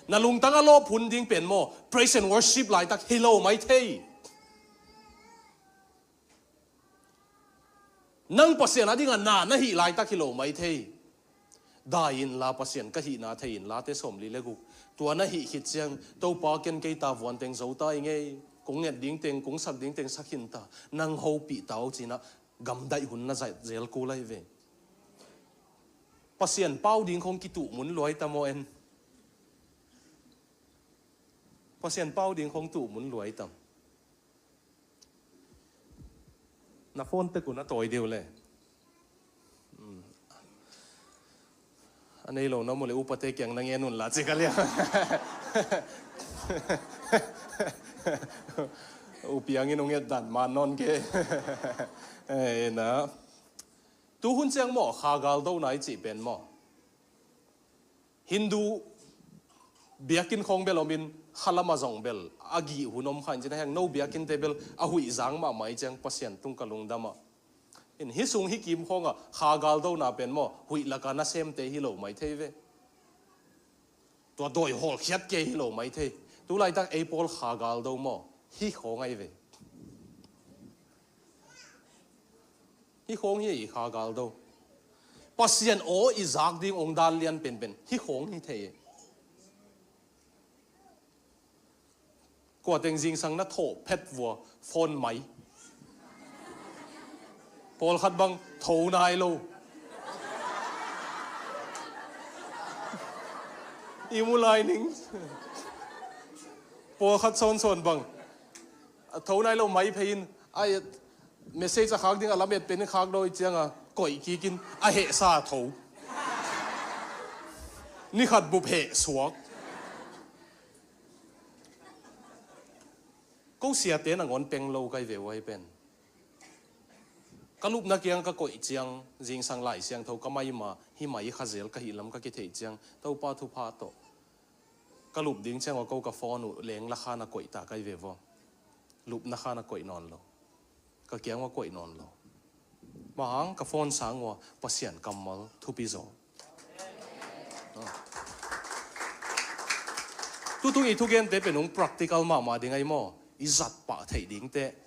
Na lungtang a lawp hun ding pen maw, praise and worship laitak hi lo mai thei. Nang Pasian a dingah na na hih laitak hi lo mai thei. Dai inla, Pasian ka hihna thei inla, te sawmli le guk. Tua na hih khit ciang, Topa, ken kei ta vuan teng zo ta i ngei. Kong nget ding teng, kong sak ding teng sak khin ta. Nang hopih ta aw cinah gamdaih hun na zaih zel kul ahi ve. Pasian pau ding khong kituh mun luai ta maw en? Pasian pau ding khong tuh mun luai tam? Na phone tek un a tawi deuh le. Hmm. A nei lo na mu le upate kiang na ngen un la cik a liang. Upiangin ung et dan man nawn ke. Eh, na. Tu hun ciang maw, kha galdo na i cih pen maw? Hindu biakinn khawng bel omin, khalama zong bel a gih hun om kha in cin a, heng no biakkinnte bel a huih zang mahmah i ciang Pasian tung ka lungdamah. In hi sung hi kim khawngah kha galdona pen maw, huih laka nasemte hi lo mai thei ve. Tua dawi hawlkhiat ke hi lo mai thei. Tu laitak ei pawl kha galdo maw, hi khawng ahi ve. Hi khawng hi i kha galdo. Pasian aw i zak ding ong dan lian penpen hi khawng hi thei. Kua teng zingsang na thawh phet vua phone mai. Pawlkhat bang tho nai lo. I mu lai ning. Pawlkhat sawnsawn bang a tho nai lo mai phei in, ai, message a khak ding a lamet pen in khak dawi cianga koih kikin a hehsa a tho. Ni khat bup heh suak. Ko siate nangawn peng lo kai ve uai pen. Ka lupna kiang ka koih ciang, zingsang Lai Siangtho ka mai ma, hi mai kha zel ka hih lam ka kitheih ciang, Topa thupha tawh. Ka lup ding ciang aw ko ka phone uh leng lakhan a koih ta kai ve vaw. Lupna khan a koih nawn lo. Ka kiang ua koih nawn lo. Mahang ka phone sang ua Pasian kammal thupi zaw. Tutung i thugente pen ung practical mahmah ding ai maw? I zat pah theih dingte.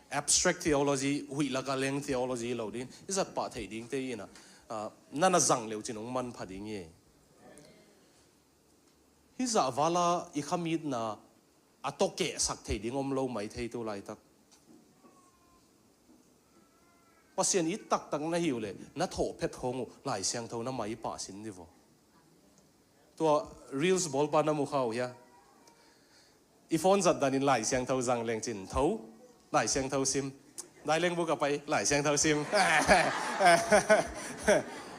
Abstract theology, huih laka leng theology lo ding. I zat pah theih dingte ina, ah, nana zang leuh cin ung manpha ding hi. Hi zah vala i khamitna a tawkehsak thei ding om lo mai thei tu laitak. Pasian it taktak na hi uh le, na thawh phet khawng uh Lai Siangtho na mai pah sin di vaw. Tua reels bawlpa na mu kha uh hia? I phone zat danin Lai Siangtho zang leng cin tho, Lai Siangtho sim. Dai leng buk a pai, Lai Siangtho sim.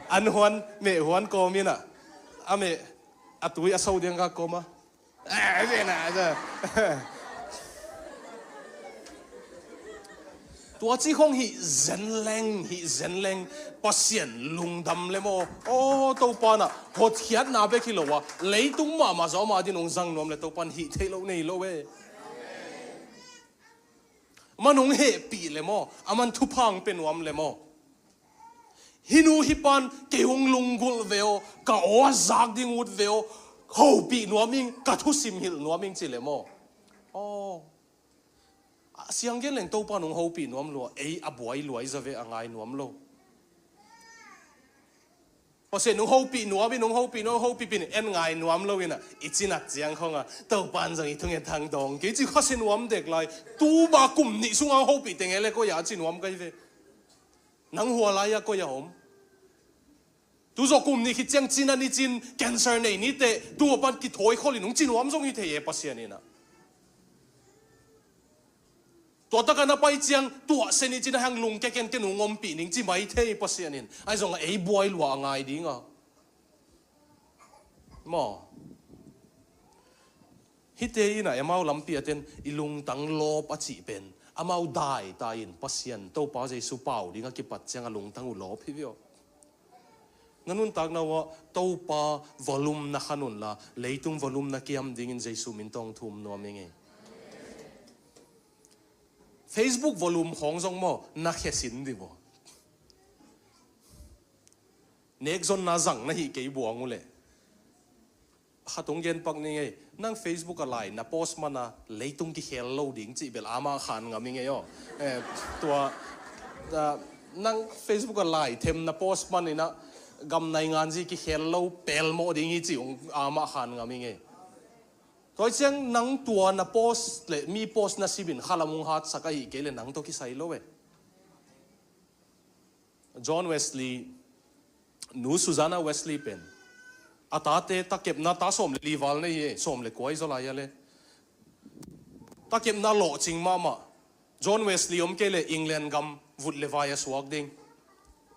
An huan, meh huan kawm ina. A meh, a tui a so diang ka kawm a. Tua ci khong hih zen leng, hih zen leng, Pasian lungdam le maw. Aw, Topa na hotkhiatna bek hi lo a, leitung mahmah zawh ama din hong zang nuam le Topa in hih theih loh nei lo e. Aman hong hehpih le maw, aman thupha hong pia nuam le maw. Hih nu hih pan kei hong lunggulh ve aw, ka aw a zak ding ut ve aw, hopih nuam ing, ka thusim hilh nuam ing ci le maw. Aw. A siang gen leng Topa nung hopih nuam lua, ei a buai luai za ve a ngai nuam lo. Pasian nung hopih nuam in, nung hopih nuam, hopih pin en ngai nuam lo ina, i cinat ciang khong a, Topa in zong i thungen thang dawng kei ci khasia nuam dek lai, tu ba kum nih sunga hopih teng e le koi a ci nuam kai ve. Nang hua lai a koi a om. Tu zawh kum nih khit ciang cin a ni cin, cancer nei ni teh, tu a pan kithawi khol in hong ci nuam zong hi thei e Pasian ina. Tua taka na pai ciang tuah se ni ci-in a hang lungke ken, ken hong ompih ning ci mai thei Pasian in. Ahi zongah ei buai lua a ngai ding a. Maw? Hihte in a, amau lampi a ten i lungtang lawp a cih pen amau daita in Pasian Topa Jesu pau ding a kipat ciang a lungtang uh lawp hi viau. Na nuntakna uah Topa volume na khan unla, leitung volume na kiam dingin Jesu min tawh thum nuam ing ei. Facebook volume khawng zong maw, na khe sin dih maw? Nekzonna zang na hih kei buang uh leh. Khat hong gen pak ning ei, nang Facebook a lai na post man a leitung kikhel lo ding cih bel amah khan ngam ing ei aw. Eh, tua, ah, nang Facebook a lai them na post man in a gam nainganzi kikhel lo pelmawh ding hi cih hong amah khan ngam ing ei. Tua ciang nang tua na post le mi post na simin khalam hong hatsak ahih kei le nang tawh kisai lo e. John Wesley, Nu Susanna Wesley pen a tate takepna, ta sawm le li val nei hi e, sawm le kua i zaw lai a le. Takepna lawhcing mahmah. John Wesley om kei le England gam vut le vai a suak ding.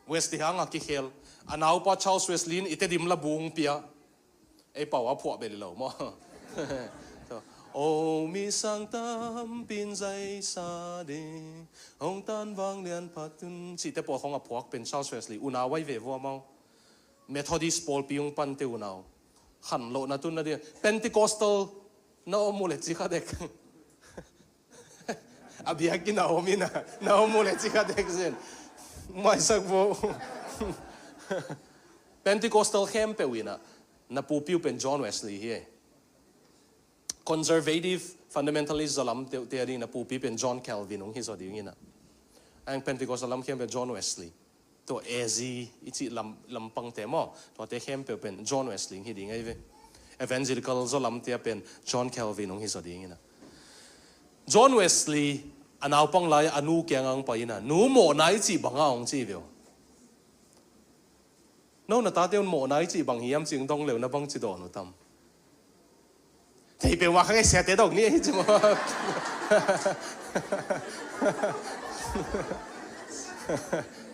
Wesley hangah kikhel. A naupa Charles Wesley in i Tedim labu hong pia. Ei pau a phuah bel hi lo maw? O mi sang tampi in zaisa ding, hong tan vanglian phat un, cihte pawl khawng a phuak pen Charles Wesley, unau ahi ve vua maw. Methodist pawlpi hong pante unau. Khanlawhna tun nading. Pentecostal na om uh le ci kha dek. A biakinn a om in a, na om uh le ci kha dek zen. Maisak vo. Pentecostal khempeuh in a, na pupi uh pen John Wesley hi e. Conservative, fundamentalist zaw lam teuh te a ding na pupi pen John Calvin hong hi zaw ding in a. Ang Pentecostal lam khempeuh John Wesley. Tua A Z i cih lam, lampangte maw, tuate khempeuh pen John Wesley hi ding ahi ve. Evangelical zaw lamte a pen John Calvin hong hi zaw ding in a. John Wesley a naupang lai a nu kiangah hong pai in a, nu, mawhna i cih bang a, hong ci ve uh. No na tate un mawhna i cih bang hiam ci-in dong leu na bang ci dawn uh tam? Thei peuhmah kha ngei, siate dong ni ahi ci maw.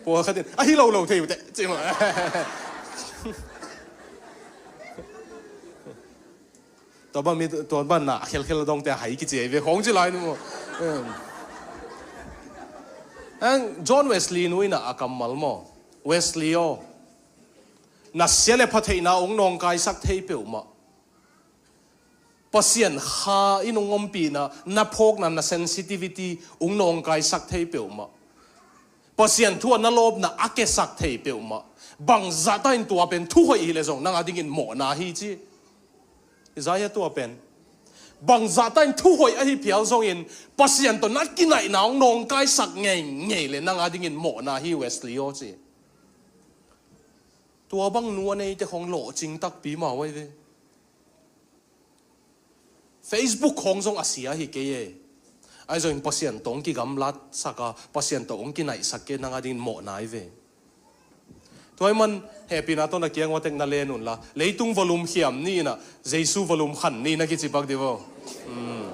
Pawlkhat in ahi lo lo thei uh teh ci maw. Tua ban mi, tua ban na khelkhel dongte a hai kici ahi ve khawng ci lai ni maw. Em. Ang John Wesley nu in a, a kammal maw, Wesley aw, na sia le pha theihna hong nawngkaisak thei peuhmah. Pasian Kha in hong ompihna, na phawkna, na sensitivity hong nawngkaisak thei peuhmah. Pasian thu a na lawpna a kesak thei peuhmah. Bangzah ta in tua pen thu hoih hi le zong nang a dingin mawhna hi ci. Isaiah tua pen. Bangzah ta in thu hoih ahi phial zongin Pasian tawh na kinaihna hong nawngkaisak ngeingei le nang a dingin mawhna hi Wesley aw ci. Tua bang nu a neite khawng lawhcing takpi mau ahi ve. Facebook khawng zong a sia hi kei e. Ahi zongin Pasian tawh hong kigamlatsak a, Pasian tawh hong kinaihsak kei nang a dingin mawhna hi ve. Tua ahih man hehpihna tawh na kiang uah tek na len unla, leitung volume khiam ni in a, Jesu volume khan ni na kici pak dih vo. Hmm.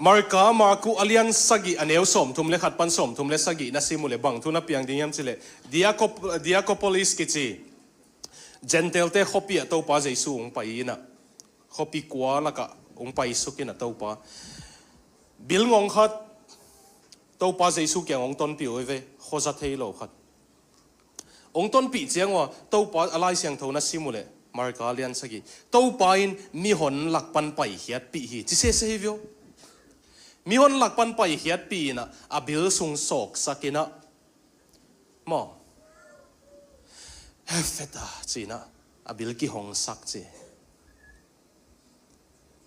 Marka, Marku a lian sagih a neu sawmthum le khat pan sawmthum le sagih na sim uh le bang thu na piang ding hiam cih leh, Diakop-, Diakopolis kici Gentile-te khuapi ah Topa Jesu hong pai in a, khuapi kua lakah hong paisuk in a Topa. Bil ngong khat Topa Jesu kiang hong tonpih uh hi ve, khuaza thei lo khat. Hong tonpih ciang ua, Topa a Lai Siangtho na sim uh leh, Marka lian sagih, Topa in mihon lak pan paikhiatpih hi ci sese hi vio. Mihon lak pan paikhiatpih in a, a bil sung sawksak in a, maw, Efeta ci in a, a bil kihongsak ci.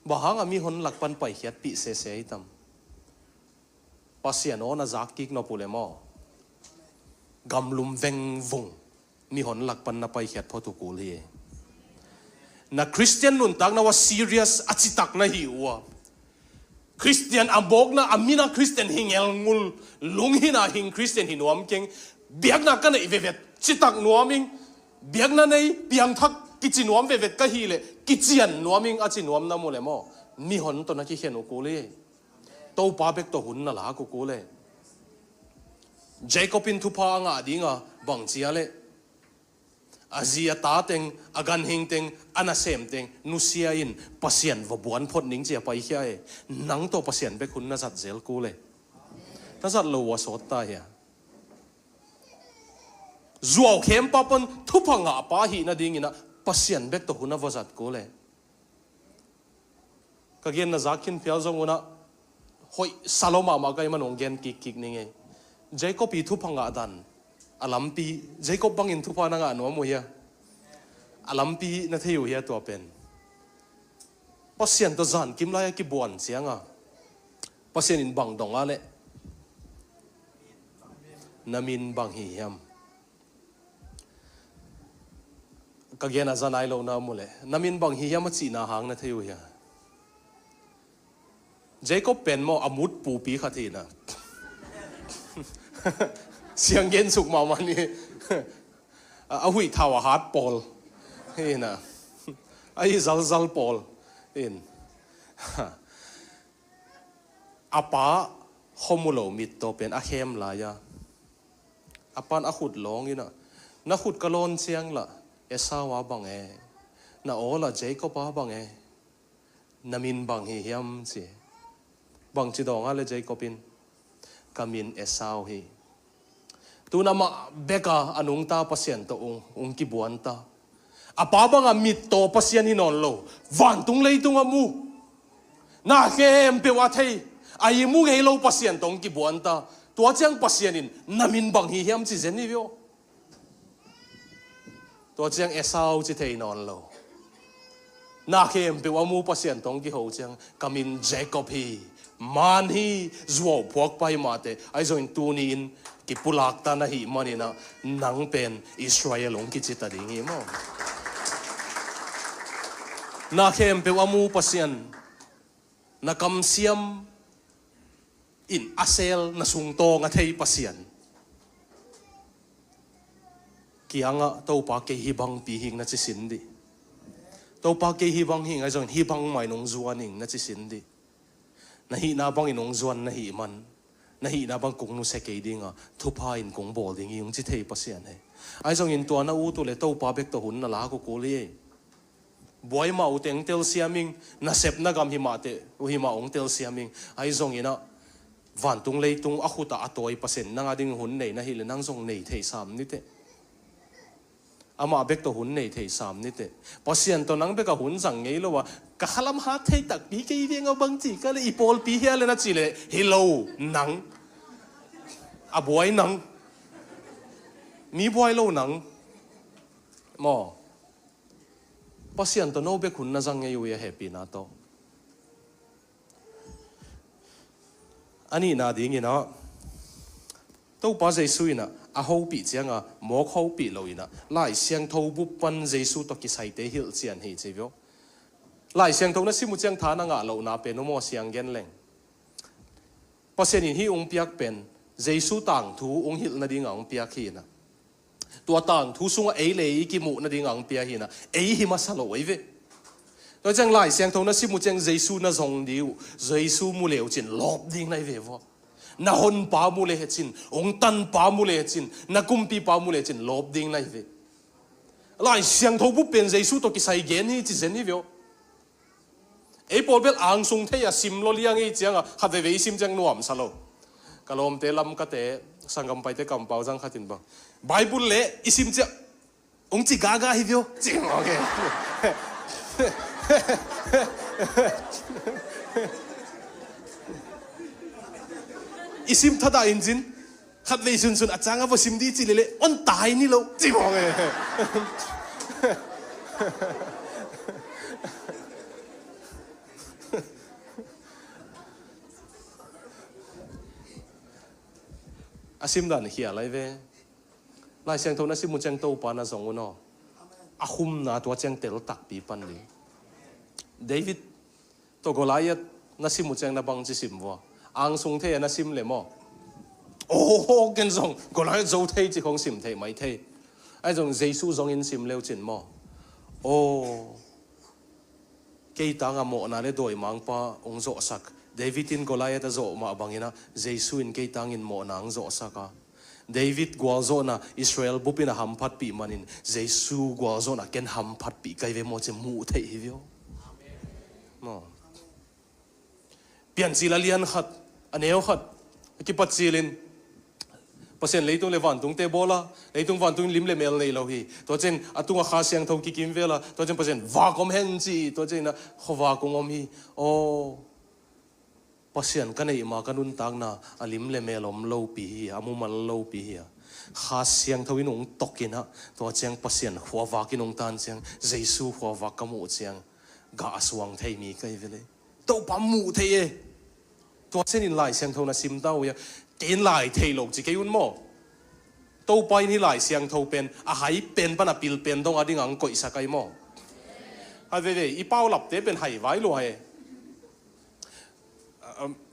Bang hang a mihon lak pan paikhiatpih sese hi tam? Pasian aw na zak kik nop uh le maw, gamlum vengvung mihon lak pan na paikhiat phot uh kul hi. Na Christian nuntakna uah serious a citak na hih uh a, Christian a mawkna a min a Christian hi ngelngul, lunghina hing Christian hi nuam keng, Biakna ka neih vevet, citak nuam ing. Biakna nei, piangthak, kici nuam vevet ka hih leh, kician nuam ing, a ci nuam na mu leh maw, mihon tawh na kikhen uh kul hi. Topa bek tawh hun na lak uh kul hi. Jacob in thupha a ngah dinga bang cia leh, a zi a ta teng, a ganhing teng, a nasem teng nusia in Pasian va buan phot ning cia paikhia hi. Nang tawh Pasian bek hun na zat zel kul hi. Na zat lo uh a sawt ta hia? Zuau khempa pan thupha ngahpa ahih nadingin ah Pasian bek tawh hun a va zat kul hi. Ka genna zak khin phial zong un ah, hoih sa lo mahmah ka hih man hong gen kikkik ning ei. Jacob i thupha ngah dan, a lampi, Jacob bangin thupha na ngah nuam uh hia? A lampi na thei uh hia tua pen? Pasian tawh zankim lai a kibuan cianga Pasian in bang dong a leh, na min bang hi hiam? Ka gen a za nai lo na mu leh, na min bang hi hiam a cihna hang na thei uh hia? Jacob pen maw, a mut pupi khat hi na. Siang gen suk mahmah ni. A huih thau a hat pawl hi na. A i zalzal pawl in. A pa khuamu lo mittaw pen a khem lai-a, a pan a khut lawng in ah, na khut ka lawn ciang lah Esau a bang e, na aw lah Jacob a bang e, na min bang hi hiam ci. Bang ci dawng a leh Jacob in, ka min Esau hi. Tun amah bek a a nungta Pasian tawh ung, ung kibuan ta. A pa banga mittaw Pasian hi nawn lo, vantung leitung a mu, na khempeuh a thei, a i mu ngei lo Pasian tawh ung kibuan ta. Tua ciang Pasian in na min bang hi hiam ci zen hi viau. Tua ciang Esau ci thei nawn lo. Na khempeuh a mu Pasian tawh ung kiho ciang, ka min Jacob hi, man hi, zuau phuakpa hi mah teh, ahi zongin tuni-in kipulak ta na hih manin ah, nang pen Israel hong kici ta ding hi maw. Na khempeuh a mu Pasian, na kamsiam in a sel, na sungtawng a thei Pasian kiangah, Topa kei hih bangpi hi ing na ci sin dih. Topa kei hih bang hi ing, ahi zongin hih bangmah in hong zuan ing na ci sin dih. Na hihna bangin hong zuan na hih man, na hihna bang kong nusia kei dinga, thupha in kong bawl ding hi ung ci thei Pasian hi. Ahi zongin tua na ut uh leh Topa bek tawh hun na lak uh kul hi. Buai mah uh teng telsiam ing, nasepna gam hi mah teh uh hi mah ung telsiam ing. Ahi zongin ah, vantung leitung a khut ah a tawi Pasian nang a ding hun nei na hih leh nang zong nei thei sam ni teh. Amah bek tawh hun nei thei sam ni teh. Pasian tawh nang bek a hun zang ngei lo a, ka khalam hat thei takpi kei veng a bang ci ka leh i pawlpi hia leh na ci leh, hi lo nang. A buai nang. Mi buai lo nang. Maw. Pasian tawh no bek hun na zang ngei uh hi a hehpihna tawh. A nihna dingin ah, Topa Jesu in ah a hopih cianga mawk hopih lo in ah, Lai Siangtho bup pan Jesu tawh kisaite hilh cian hi ci viau. Lai Siangtho na sim uh ciang tha na ngah lohna pen uh maw, siang gen leng. Pasian in hih ung piak pen Jesu tangthu ung hilh nadinga ung piak hi in ah, tua tangthu sungah ei le ei i kimuh nadinga ung pia hi in ah, ei hi masa lo ei ve. Tua ciang Lai Siangtho na sim uh ciang Jesu na zong dih uh, Jesu mu le uh cin lawp ding na hi ve vua. Na honpa mu le cin, ung tanpa mu le cin, na kumpipa mu le cin lawp ding na hi ve. Lai Siangtho bup pen Jesu tawh kisai gen hi ci zen hi viau. Ei pawl bel angsung thei a sim lo liang ei cianga khat veivei i sim ciang nuamsa lo. Ka lawmte lam kate, sanggam paite kampau zang khat in bang, Bible le i sim ciang ung ci gaga hi viau ci mawk e. I sim thadah in cin, khat vei sunsun a cang a va sim dih ci lele, on tai ni lo ci mawk e. A sim dan hi a lai ve. Lai Siangtho na sim uh ciang Topa na zong un aw. A khumna tua ciang tel takpi pan ding. David tawh Goliath na sim uh ciang na bang ci sim vua. Angsung thei a na sim le maw. Aw, ken zong Goliath zo thei ci khong sim thei mai thei. Ahi zong Jesu zongin sim leu cin maw? Aw, kei tangah mawhna le dawimangpa hong zawhsak. David in Goliath a zawh mah banginah Jesu in kei tangin mawhna hong zawhsak a, David gualzawhna Israel bupin a hamphatpih manin Jesu gualzawhna ken hamphatpih kai ve maw ci muh theih hi vio. Maw? Piancil a lian khat, a neu khat a kipat cilin Pasian leitung le vantungte bawla, leitung vantung lim le mel nei lo hi. Tua cian a tunga Kha Siangtho kikim vela, tua cian Pasian vak om hen ci, tua cian a khuavak hong om hi. Aw, Pasian ka neih ma ka nuntakna a lim le mel om lopi hi, a mumal lopi hi a. Kha Siangtho in hong tokinah tua ciang Pasian khuavak in hong tan ciang, Jesu khuavak ka muh ciang, gah a suang thei mi kai vele. Topa muh thei e. Tua senin Lai Siangtho na sim ta uh ia. Kein lai thei lo ci kei un maw? Topa in hi Lai Siangtho pen a hai pen pan a pil pen dong a ding ang koihsak ai maw? Hai veve, i paulapte pen hai vai lua e.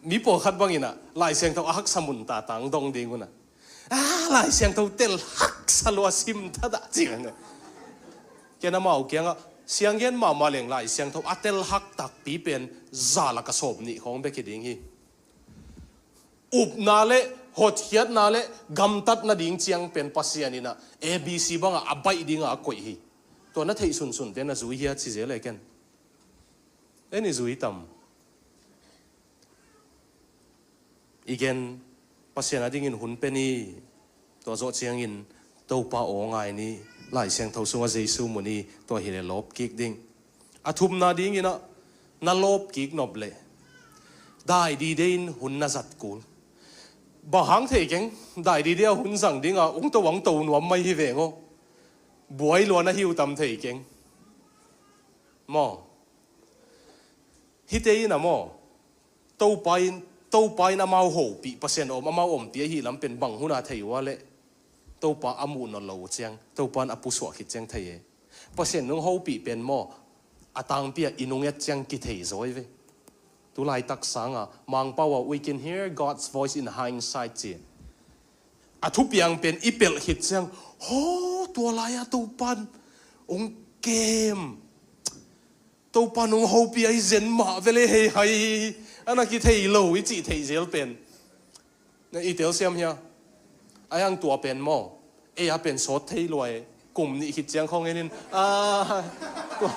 Mi pawlkhat banginah Lai Siangtho a haksa mun tatang dong ding unah, a, Lai Siangtho tel haksa lua sim thatah ci. Ken amau kiangah sianggen mahmah leng Lai Siangtho a tel hak takpi pen za laka sawm nih khawng bek hi ding hi. Upna le hotkhiatna le gamtatna ding ciang pen Pasian inah A B C bangah a baih dingah a koih hi. Tua na theih sunsunte na zui hia ci zel e ken. En i zui tam? I gen, Pasian a dingin hun pen i, tua zawh ciangin Topa aw ngai ni, Lai Siangtho sungah Jesu mu ni, tua hileh lawp kik ding. A thumna dinginah na lawp kik nop leh dai dide in hun na zat kul. Bang hang thei keng, dai dide a hun zang dinga ung to ang to nuam mai hi veng aw. Buai lua na hi uh tam thei keng. Maw? Hite in a maw? Topa in, Topa in amau hopih, Pasian a om amau ompih ahi lam pen bang huna thei ua leh Topa a muh nawn lo uh ciang, Topa in a pusuah khit ciang thei e. Pasian nung hopih pen maw, a tangpi ah i nung et ciang kithei zaw i ve. Tulaitak sanga Mangpau ah "We can hear God's voice in hindsight" ci. A thupiang pen i pelh khit ciang, haw, tua lai-a Topa in ung kem. Topa nung hopih ahi zen mah vele hei hai hi, a na kithei lo i cih theih zel pen. Na i telsiam hia? A hiang tua pen maw, ei a pen sawt thei lua e. Kum nih khit ciang khong enin, a, tua,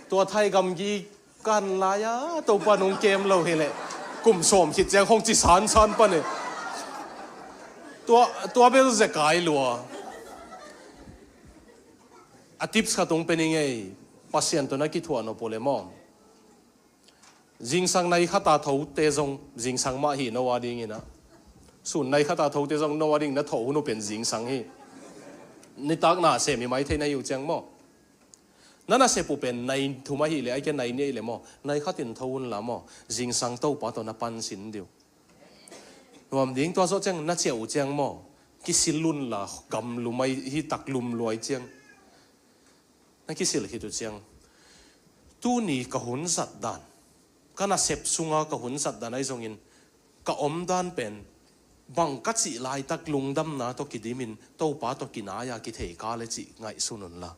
tua thai gamgi kan lai-a Topa nung kem lo hileh kum sawm khit ciang khong ci sansan pan e. Tua, tua bel zekai lua. A tips khat ung pe ning ei, Pasian tawh na kithuah nop uh le maw? Zingsang nai khata thote zong zingsang mah hi no a dinginah. Sun nai khata thote zong no a ding na thoh hun uh pen zingsang hi. Nitak na sem hi mai thei na hi uh ciang maw? Na nasep uh pen nai thum ahi le, ai kia nai nih ahi le maw? Nai khatin tho hun la maw? Zingsang Topa tawh na pansin diu. Nuam ding, tua zawh ciang na ciah uh ciang maw? Kisil lun la gamlum ai hi, tak lum luai ciang. Na kisil khit uh ciang, tuni ka hun zat dan, ka nasep sunga ka hun zat dan ahi zongin, ka om dan pen bang ka cih laitak lungdamna tawh kidimin Topa tawh kinai-a kithei ka le cih ngaihsun unla.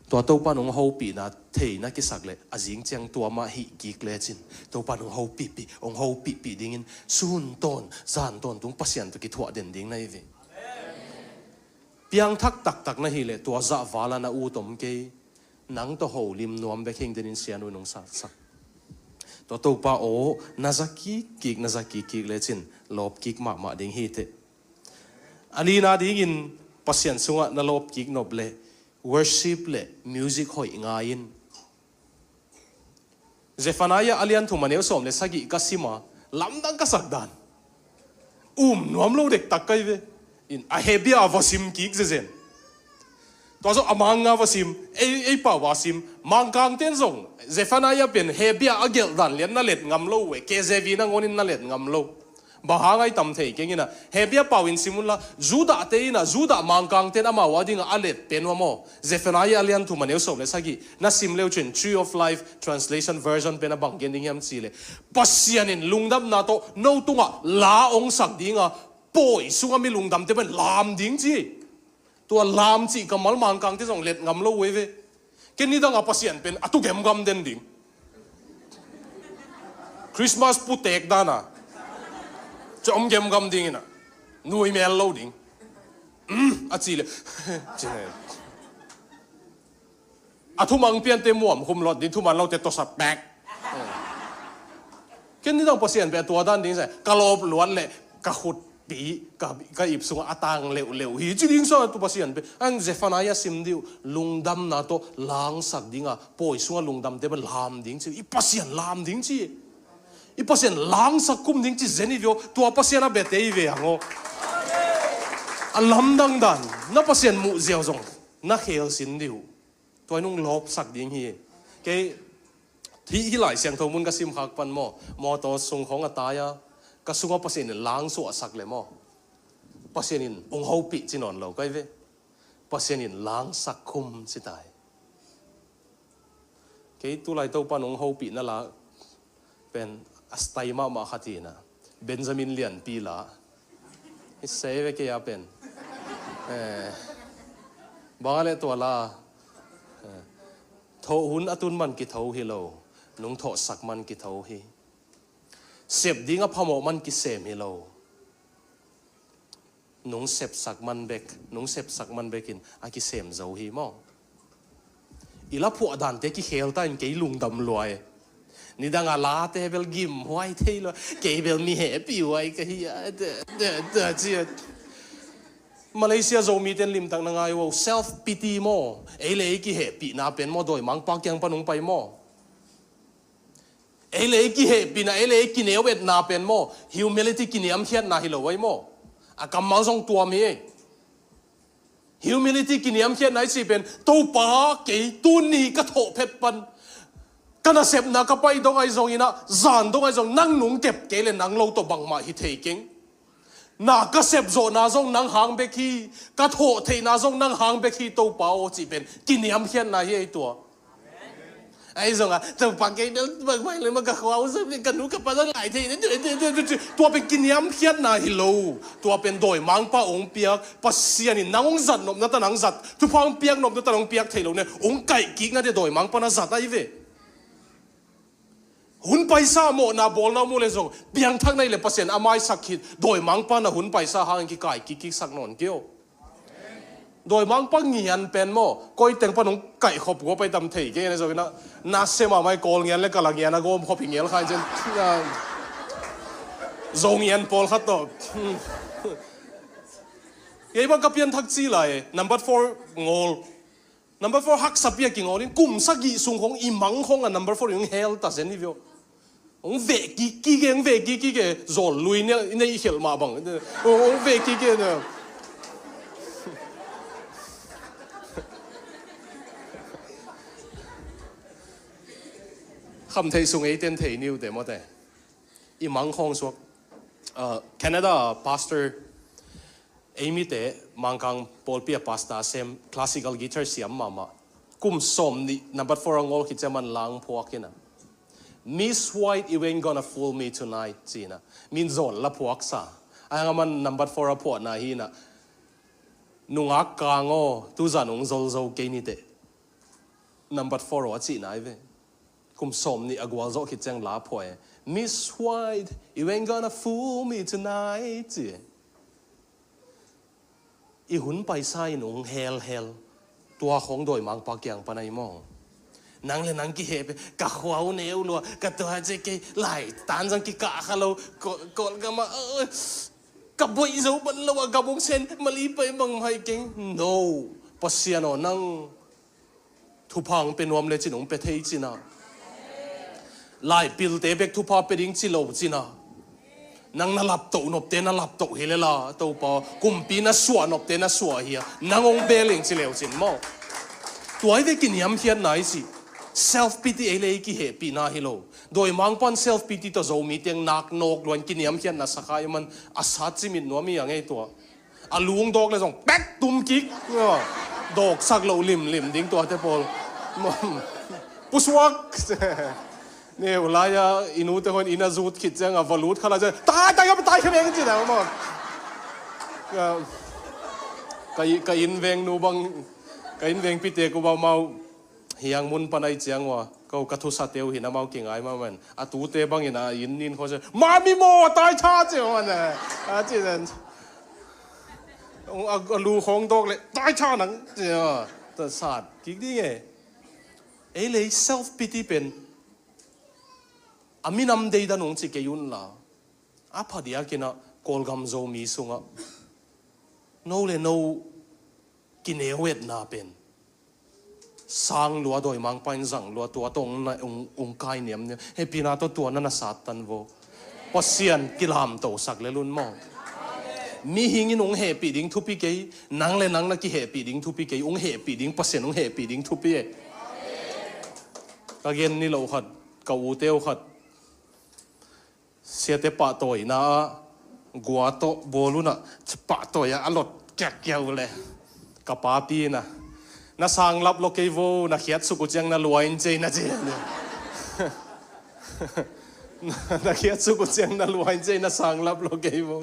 Tua Topa nung hopihna thei na kisak le a zing ciang tua mah hih kik lecin Topa nung hopihpih, hong hopihpih dingin sun tawn zan tawntung Pasian tawh kithuah den ding na hi ve. Piangthak taktak na hileh tua zah vala na ut om kei. Nang tawh holim nuam bek hing denin sianu nung satsak. Tua Topa aw na za kikkik, na za kikkik lecin lawp kik mahmah ding hi teh. A nina dingin Pasian sungah na lawp kik nop le worship le music hoih ngai in. Zephaniah a lian thum a neu sawm le sagih ka sima, lamdang ka sak dan. Um nuam lo dektak kai ve. In a Hebia a va sim kik zezen. Tua zong a Manga va sim, ei, ei pau va sim. Mangkangten zong Zephaniah pen Hebia a gelh dan lian na let ngam lo uh e, K J V na ngonin na let ngam lo. Bang hang a i tam thei keng in ah, hehpih a pau in sim un la, Judah te in ah, Judah mangkang ten amau a ding a a let pen uh a maw. Zephaniah a lian thum a neu sawm le sagih na sim le uh cin, Tree of Life Translation Version pen a bang gen ding hiam cih leh, Pasian in lungdamna tawh no tungah la hong sak ding a, pawi sungah mi lungdamte pen lam ding ci. Tua lam cih kammal mangkangte zong let ngam lo uh ei ve. Ken nidang a Pasian pen a tu gemgam den ding. Christmas putek dan a ci om gemgam ding in ah, nui mel lo ding. Mm, a ci le. Ci ne. A thumang piante muam khum lot ding, thuman lote tawsat pek. Ken nidang Pasian pen a tua dan ding sa, ka lawp luat le ka khutpi, ka, ka ip sungah a tang leuhleuh hi ci ding sa tu Pasian pen. Ang Zephaniah sim dih uh, lungdamna tawh la hong sak ding a, pawi sungah lungdamte pen lam ding ci, i Pasian lam ding ci. I Pasian la hong sak khum ding ci zen i ve aw, tua Pasian a bia te i ve ang aw. A lamdang dan, na Pasian muh ziau zong na khel sin dih uh. Tua in hong lawpsak ding hi. Kei hih, hih Lai Siangtho mun ka sim khak pan maw, mawtaw sung khawng a tai a, ka sungah Pasian in la hong suahsak le maw, Pasian in hong hopih ci nawn lo kai ve. Pasian in la hong sak khum ci tai. Kei tulai Topan hong hopih na la pen a style mahmah khat hi na. Benjamin Lianpi la. I sei ve kei a pen. Eh, bang a le tua la. Eh, thoh hun a tun man kitho hi lo. Nung thohsak man kitho hi. Sep ding a phamawh man kisem hi lo. Nung sepsak man bek, nung sepsak man bekin a kisem zo hi maw? I la phuah dante kikhel ta in kei lungdam luai. Nidang a late bel gim huai thei lo, kei bel mi hehpih huai ka hi a, de, de, de, ci a. Malaysia Zomite in limtak na ngai uh, self pity maw? Ei le ei kihehpihna pen maw, dawimangpa kiang pan hong pai maw? Ei le ei kihehpihna, ei le ei kineu etna pen maw, humility, kiniamkhiatna hi lo ai maw? A kammal zong tuam hi ei. Humility, kiniamkhiatna i cih pen, Topa, kei tuni ka thawh phet pan ka nasepna ka pai dong ai zongin ah, zan dong ai zong nang nung kep kei le nang lo tawh bangmah hi thei keng. Na ka sepzawhna zong nang hang bek hi, ka thawh theihna zong nang hang bek hi Topa aw cih pen kiniamkhiatna hi ei tua. Ahi zongah Topa kei bel bangmah le ma ka khua uh zong ka nu ka pa zong ngai thei. Tua pen kiniamkhiatna hi lo. Tua pen dawimangpa hong piak, Pasian in nang hong zat nopna tan hong zat, thupha hong piak nopna tan hong piak thei lo ne, hong kaih kikna te dawimangpa na zat ahi ve. Hun paisa mawhna bawlna mu le zong, piangthakna hi le Pasian a maisak khit, dawimangpa na hun paisa hangin kikaih kikkiksak nawn kei aw. Dawimangpa ngian pen maw, koi teng pan hong kaihkhop gua pai tam thei kei na zong ina, na sema mai Kawl ngian le Kala ngian a gawm khop hi ngial kha in cen. Zo ngian pawlkhat tawh. Kei bang ka pianthak ci lai, number four ngawl. Number four haksa piak kingawl in, kum sagih sung khong i mang khong a number four in hong hel ta zen hi vio. Hong veh kik kik e, hong veh kik kik e, zawl lui ne, ne i khelh mah bang. Hong veh kik kik e. Khamtheih sung eiten thei niu te mawte. I mang khong suak. Uh, Canada pastor, ei mite Mangkang pawlpi a pastor sem, classical guitar siam mahmah. Kum sawm nih number four a ngawl khit ciang man lang phuak hi na. Miss White, you ain't gonna fool me tonight, ci na. Min zawl la phuak sa. Ai hang a man number four a phuahna hi na. Nungak kang aw, tuzan hong zol zo kei ni teh. Number four aw a cihna hi ve. Kum sawm nih a gualzawh khit ciang la phuah e. Miss White, you ain't gonna fool me tonight, ci. I hun paisa in hong helhel. Tua khong dawimangpa kiang pan ahi maw. Nang le nang kiheh pe, ka khua uh neu lua, ka tua ce kei lai tan zang kikah kha lo, Kawl, Kawl gam ah, ka boih zo ban lo a gam hong sen, mali pai bang mai keng. No, Pasian aw nang. Thupha hong pia nuam lecin hong pia thei cina. Laipilte bek thupha pia ding ci lo cina. Nang na laptoh nopte na laptoh hi lela, Topa. Kumpi na suah nopte na suah hi a. Nang hong bel ing ci leu cin maw. Tua hi ve kiniamkhiatna hi ci. Self pity ei le ei kihehpihna hi lo. Dawimangpa'n self pity tawh Zomi teng nak nawk luan kiniamkhiatna sakha i man a sat cimit nuam i a ngei tua. A lungdawk le zong pek tum kik. Dawksak loh limlim ding tuate pawl. Pusuak. Neu lai-a i nute hon inn a zut khit ciang a va lut kha lai ciang tai tai ka tai kha beng ci dang maw. Ka, ka, i- ka inn veng nu bang, ka inn veng pite ku bang mau. Hiang mun pan ai ciang ua ko ka thusate uh hin amau kingai ma man a tute bangin a inn nin kho ciang mami maw tai tha ci man a ci den. A, a lu khong dawk le tai tha nang ci a ta sat kik ding e. Ei lei self pity pen a minam deidan ung ci kei un la a phadiakin a Kawlgam Zomi sungah no le no kineuetna pen sang lua dawimangpa in zang lua tua tawh ung, ung, ung kai niamniam hehpihna tawh tua na na sattan vo. Pasian kilamtosak le lun maw. Mihing in ung hehpih ding thupi kei, nang le nang na kihehpih ding thupi kei, ung hehpih ding Pasian ung hehpih ding thupi e. Ka gen ni lo khat, ka ute uh khat siate pahtawina ah gua tawh bawl unah pahtawia a lot kiakkia uh le ka papi inah na sanglap lo kei vo, na khiatsuk uh ciang na luain cei na ci. Na khiatsuk uh ciang na luain cei na sanglap lo kei vo.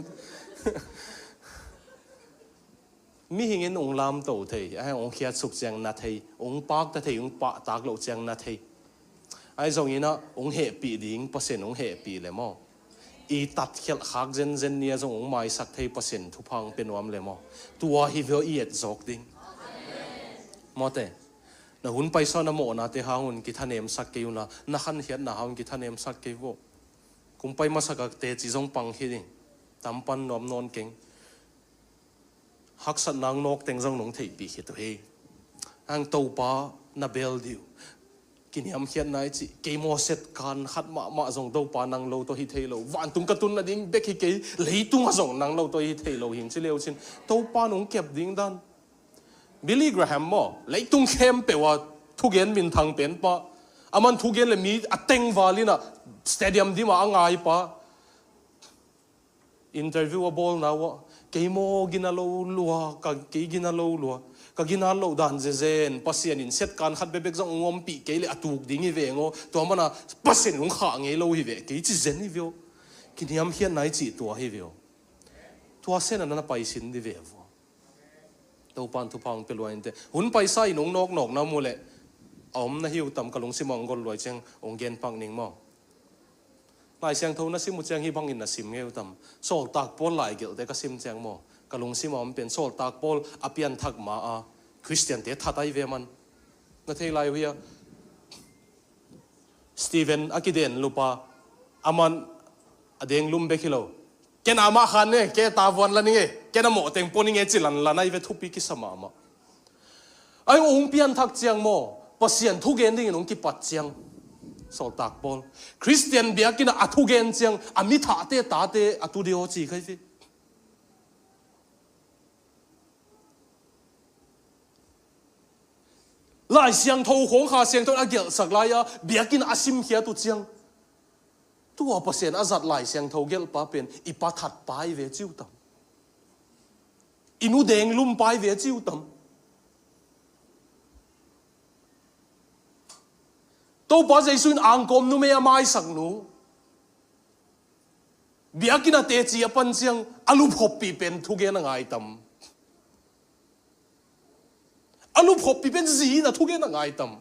Mihing in ung lamto thei, a ung khiatsuk ciang na thei, ung pakta thei, ung pahtak loh ciang na thei. Ahi zongin ah ung hehpih ding Pasian ung hehpih le maw. I tatkhialh khak zenzen ni-a zong ung maisak thei Pasian thupha ung pia nuam le maw. Tua hi veo i etzawk ding. Mawte, na hun paisa na mawhnate hang un kithanemsak kei unla, na khankhiatna hang un kithanemsak kei vua. Kung pai masakakte ci zong pang hi ding. Tampan nuam nawn keng. Haksatna ang nawk teng zong nong theihpih khit uh hi. Ang Topa na bel dih uh. Kiniamkhiatna i cih kei maw, setkan khat mahmah zong Topa nang lo tawh hi thei lo. Vantung ka tun nading bek hi kei, leitungah zong nang lo tawh hi thei lo hing ci leu cin Topa nong kep ding dan. Billy Graham maw, leitung khempeuh a thugen minthang penpa, aman thugen le mi a tengval inah stadium dimah a ngaipa. Interview a bawlna uah kei maw gina lo lua, ka kei gina lo lua, ka gina loh dan zezen Pasian in setkan khat bebek zong ung ompih kei le a tuk ding hi veng aw, tua mana Pasian in ung khah ngei lo hi ve kei ci zen hi ve aw. Kiniamkhiatna i cih tua hi ve aw. Tua sena na paisin di ve vua. Topan thupha ung pia lua inte. Hun paisa in ung nawknawkna mu le a om na hi uh tam, ka lungsim a ung gol luai ciang ung genpak ning maw. Lai Siangtho na sim uh ciang hi bangin na sim ngei uh tam? Sawltak Paul laigelhte ka sim ciang maw, ka lungsim a om pen Sawltak Paul a pianthak ma a Khristiante that ai ve man. Na thei lai uh hia? Stephen a kiden lupa, aman a deng lum bek hi lo. Ken amah khan ne, ke tavuan la ninge, ken a mawhteng pua ninge ci lanlan ai ve, thupi kisa mahmah. Ai ung pianthak ciang maw, Pasian thugen dingin ung kipat ciang. Sawltak Paul Khristian biakinn ah a thugen ciang a mi thahte tate a tu dih aw ci khai ve. Lai Siangtho khong Kha Siangtho in a gelhsak lai-a biakinn a simkhiat uh ciang tua Pasian a zat Lai Siangtho gelhpa pen i pa thatpa ai ve ci uh tam? I nu deng lumpa ai ve ci uh tam? Topa Jesu in angkawm numei a maisak nu biakinn a teci a pan ciang a luphoppih pen thugen a ngai tam? A luphoppih pen zi in a thugen a ngai tam?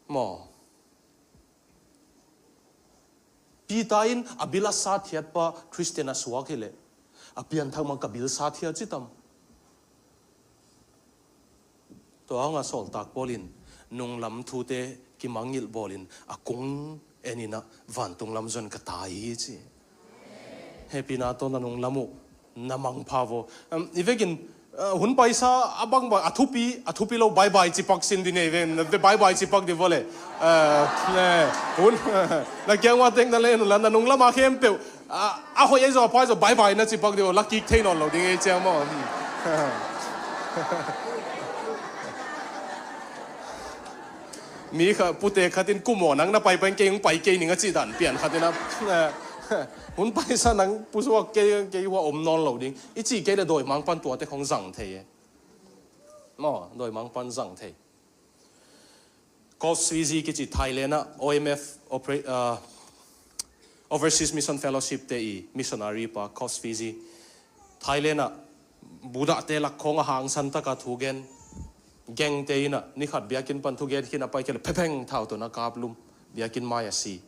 Maw. Peter in a bil a sathiatpa Khristian a suak hileh a pianthak mang ka bil sathiat ci tam? Tua hanga Sawltak Paul in nunglam thute kimangngilh bawlin a kung eninah vantung lam zon ka tai hi ci. Hehpihna tawh na nunglam uh na mangpha vaw. I vekin hun paisa a bangbang a thupi a thupi lo baibai cipak sin di nei ve. Baibai cipak di vaw le. Hun na kiangua tek na len uh la na nunglam a khempeuh a hoih ei zaw a phai zaw baibai na cipak di vaw, la kik thei nawn lo ding ei ciang maw. Mi kha, pute khat in, "Kum aw, nang na pai pen kei hong pai kei ning," a cih dan pian khat in a, "Hun paisa nang pusuak kei, kei hua om nawn lo ding," i cih kei le dawimangpa'n tuate khong zang thei e. Maw, dawimangpa'n zang thei. Coast Fiji kici Thailand ah O M F opera-, ah, Overseas Mission Fellowship te i missionary pa, Coast Fiji, Thailand ah Buddha te lak khawng a hangsan taka thugen, geng te in a, ni khat biakinn pan thugen khin a pai kei le phepheng thau tawh na kaplum, biakinn mai a si.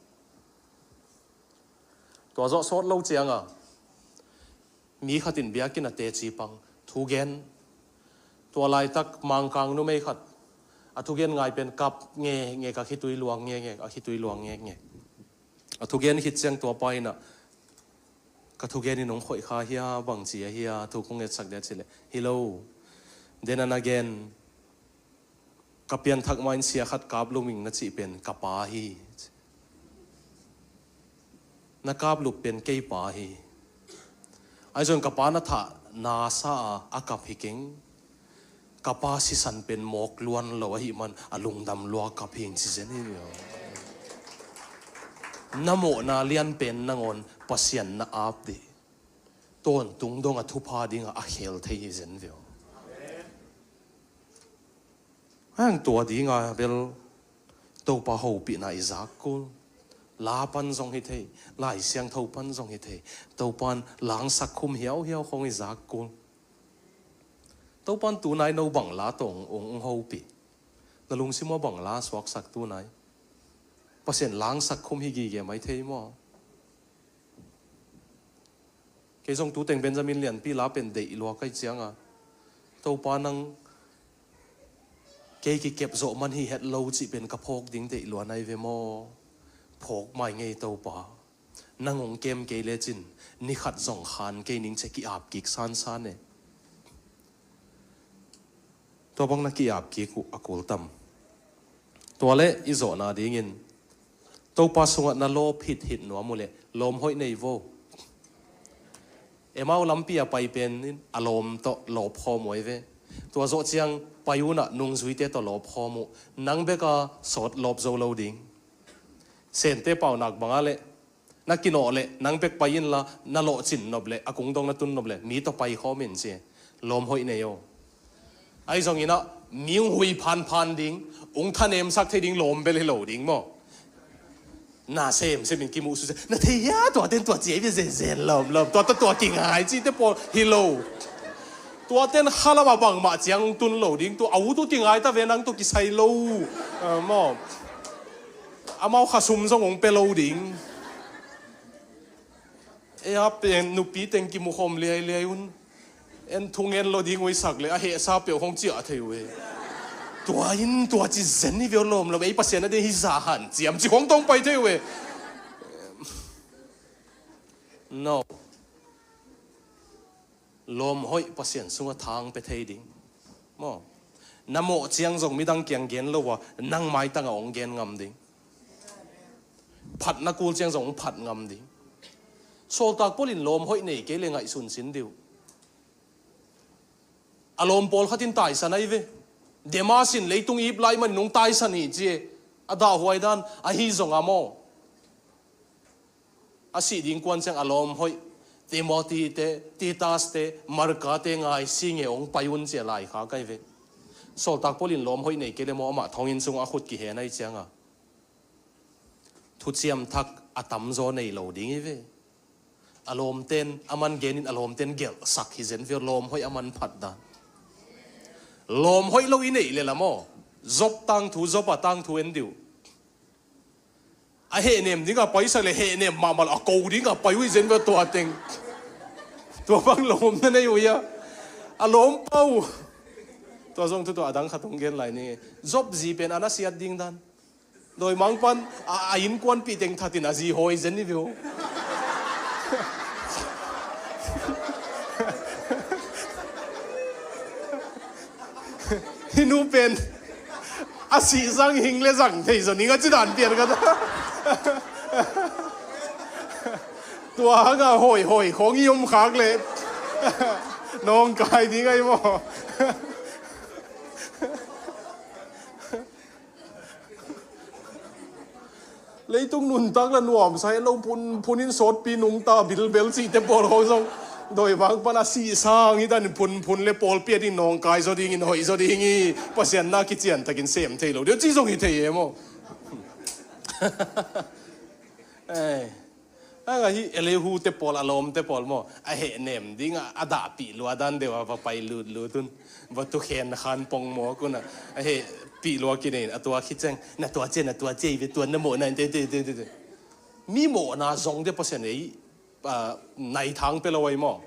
Tua zawh sawt lo ciang a, mi khat in biakinn a teci pang, thugen. Tua laitak Mangkang numei khat, a thugen ngai pen kap nge nge, ka khitui luang nge nge, a khitui luang nge nge. A thugen khit ciang tua pa in a, "Ka thugen in hong khoih kha hia, bang ci a hia, thu kong etsak dia?" ci le, "Hi lo. Then a na gen, ka pianthak ma in sia khat kaplum ing na cih pen ka pa hi. Na kaplup pen kei pa hi. Ahi zong ka pa na thah na sa a, a kap hi keng. Ka pa sisan pen mawk luan lo ahih man a lungdam lua kap hi ing," ci zen hi. Na mawhna lian pen nangawn Pasian na ap dih. Tawntung dong a thupha ding a, a khel thei hi zen veu. Hang tua ding a bel Topa hopihna i zak kul. La pan zong hi thei, Lai Siangtho pan zong hi thei. Topa'n langsak khum hiauhiau khong i zak kul. Topa'n tunai no bang la tawh hong, hong hopih? Na lungsim ah bang la suaksak tunai? Pasian langsak khum hi gige mai thei maw? Kei zong tu teng Benjamin Lianpi la pen deih lua ka hih ciang a, "Topa, nang kei kikep zawh man hi het lo cih pen ka phawk ding deih lua nai ve maw?" "Phawk mai ngei Topa. Nang hong kem kei lecin ni khat zong khan kei ning," ci-a ki-ap kik sansan e. Tua bang na ki-ap kik uh a kul tam? Tua leh i zawhna dingin Topa sungah na lawp hithit nuam uh leh lawm hoih nei vo. Emau lampi a pai pen in a lawm tawh lawp khawm uh ahi ve. Tua zawh ciang pai un ah nungzuite tawh lawp khawm uh. Nang bek a sawt lawp zo lo ding. Sente paunak bang a leh na kinawh leh nang bek pai inla, na lawhcin nop leh, a kung dong na tun nop leh mi tawh pai khawm in ci. Lawm hoih nei aw. Ahi zongin ah mi hong hui phanphan ding, hong thanemsak thei ding lawm bel hi lo ding maw? Na semsem in kimuh susia, "Na thei hia? Tuate in tua ci ahi ve," zenzen lawmlawm. Tua tawh tua kingai cihte pawl hi lo. Tuate in khalam ah bangmah ciang hong tun lo ding. Tua a ut uh kingai ta ve, nang tawh kisai lo. Ah, maw? Amau khasum zong hong pia lo ding. Ei a pen nupi teng kimukhawm liailiai un. En thungen lo ding uh i sak leh a hehsa peuh hong ciah thei uh e. Tua in tua ci zen hi ve aw lawm lo. Ei Pasian a ding hi za hanciam ci khong tawng pai thei uh e. No. Lawm hoih Pasian sungah thang pia thei ding. Maw? Na mawh ciang zong midang kiang gen lo a, nang maitang a hong gen ngam ding. Phat na kul ciang zong hong phat ngam ding. Sawltak Paul in lawm hoih nei kei le ngaihsun sin dih uh. A lawm pawlkhat in taisan ahi ve. Demas in leitung ip lai man nung taisan hi ci e. A dahhuai dan ahi zong a maw? A sih ding kuan ciang a lawm hoih Timothy te, Titus te, Marka te ngai si nge hong pai un ci a laikhak ahi ve. Sawltak Paul in lawm hoih nei kei le maw, amah thonginn sungah a khut kihen ahi ciang a, thuciam thak a tamzaw nei lo ding hi ve. A lawmte'n a man gen in, a lawmte'n gelhsak hi zen ve aw, lawm hoih a man phat dan. Lawm hoih lo i neih le la maw, Job tangthu, Job a tangthu en dih uh. A hehnem ding a paisak le hehnem mahmah lo, a ko ding a pai uh hi zen ve tua teng. Tua bang lawm na nei uh hia? A lawm pau. Tua zong thu tua a dang khat hong gen lai ni. Job zi pen a na siat ding dan. Dawimangpa'n a, a innkuanpih teng that in a zi hawi zen hi ve aw. Hih nu pen a sih zang hing le zang thei zaw ning a ci dan pian ka ta. Tua hang a hawi hawi khawng i om khak leh Nawngkai ding ahi maw? Leitung nuntak la nuamsa het lo, phun, phun in sawtpi nungta bilbel cihte pawl khawng zong dawimangpa'n a sihsa hang hi dan in phun, phun le pawlpi a ding nawngkai zaw dingin hoih zaw ding hi. Pasian na kiciantakin sem thei lo deuh ci zong hi thei e maw? Ei. Hang ahi Elihu te pawl, a lawmte pawl maw, a hehnem ding a, a dahpih lua dan deuh a va pai lutlut un. Va tukhen khan pongmawk un a, a hehpih lua kinei in a tuak hi ciang, na tuak ciang, na tuak ciang hi ve, tua na mawhna in te, te, te, te, te. Mi mawhna zong te Pasian ei, ah, naithang pia lo ahi maw?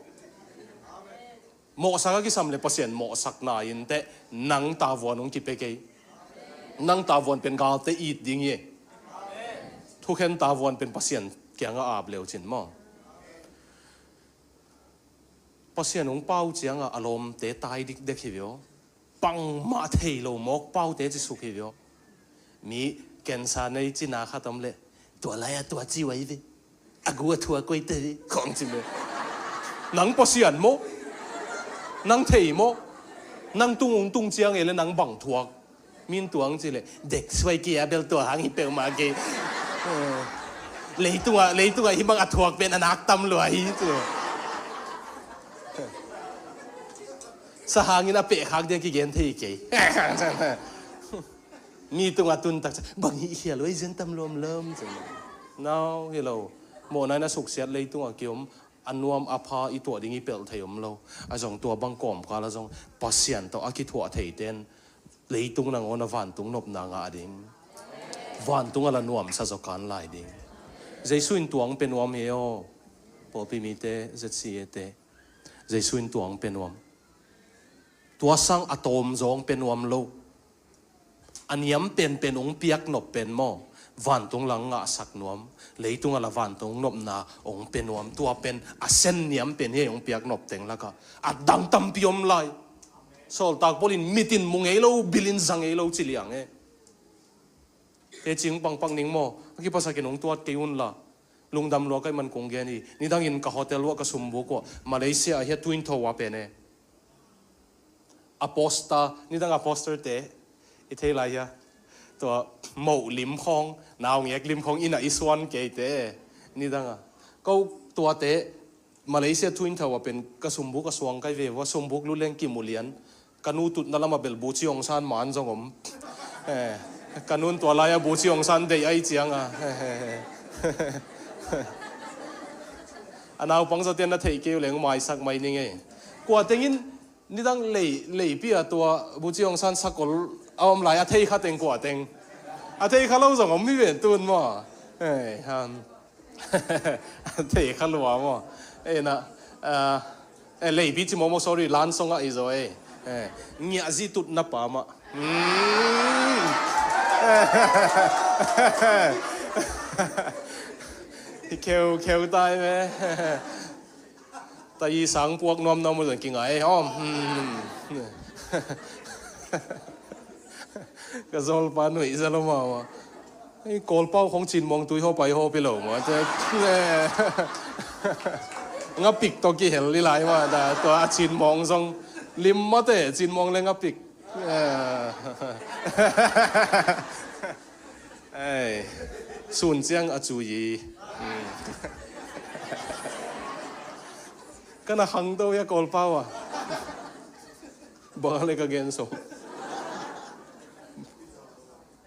Mawhsak a kisam le Pasian mawhsakna in teh nang tavuan hong kipia kei. Nang tavuan pen galte it ding hi. Thukhen tavuan pen Pasian kiangah ap leucin maw? Pasian hong pau ciangah a lawmte tai dikdek hi ve aw. Bangmah thei lo mawk paute ci suk hi ve aw. Mi cancer nei cina khat om leh, tua lai-a tua ci uh ahi ve. A gu a thuak uh ahi te hi, khawng ci ve. Nang Pasian maw? Nang thei maw? Nang tung hong tung ciang ei le nang bang thuak? Min tuang ci le, dek suai kei a bel tua hang hi peuhmah kei. Eh, leitungah, leitungah hih bang a thuak pen a nak tam lua hi ci. Sa hangin a pehkhak dia kigen thei kei. Mi tungah tun tak ciang, bang hih hial uh ei zen tam lawmlawm ci. Nau hi lo. Mawhna in a suksiat leitungah kiom, a nuam a pha i tuah ding i pelh thei om lo. A zong tua bang kawmkal a zong Pasian tawh a kithuah theite'n leitung nangawn a vantung nopna ngah ding. Vantung a la nuamsa zaw kan lai ding. Jesu in tua hong pia nuam hi aw. Pawlpi mite, Z C A te, Jesu in tua hong pia nuam. Tua sang a tawm zaw hong pia nuam lo. A niam penpen hong piak nop pen maw, vantung la hong ngahsak nuam, leitung a la vantung nopna hong pia nuam. Tua pen a sen niam pen hi, hong piak nop teng lakah a dang tampi om lai. Sawltak Paul in mit in mu ngei lo, bil in za ngei lo ci liang e. Teci pangpang ning maw, a kiphasak in hong tuat kei un la. Lungdam lua ka hih man kong gen hi. Nidangin ka hotel uah ka sumbuk uah, Malaysia ah hiah Twin Tower pen e. Aposta, nidang apostle te i thei lai hia? Tua moh lim khawng, naungek lim khawng inn ah i suan keite. Nidang a, ko tuate Malaysia Twin Tower pen ka sumbuk a suang kai ve ua, sumbuk lut leng kimu lian. Ka nu tutna lamah bel Buci Aung San man zong om. Eh, ka nun tua lai-a Buci Aung San deih ahi cianga, a naupang zawte'n na theih kei uh leng maisak mai ning ei. Kua tengin nidang lei, leipi a tua Buci Aung San sakol a om lai a thei kha teng kua teng? A thei kha lo zong om mi ven tun maw? Ei, han. A thei kha lua maw? Ei na, ah, eh, leipi ci mawmaw, sorry, lansong ah i zaw ei. Eh, ngiahzi tutna pa mah. Hmm. Kheu, kheu tai me. Tahi sang puak nuamnuam uh zong kingai aw. Hmm. Ka zawlpa nuih za lo mawmaw. Ei, Kawlpau khong cinmawng tui haw pai haw pi lo maw. Ngapik tawh kihel i lai mah ta, tua a cinmawng zong lim mate, cinmawng le ngapik. Ei, sun ciang a cui i. Hmm. Ka na khangto hia Kawlpau a? Bang le ka gen so.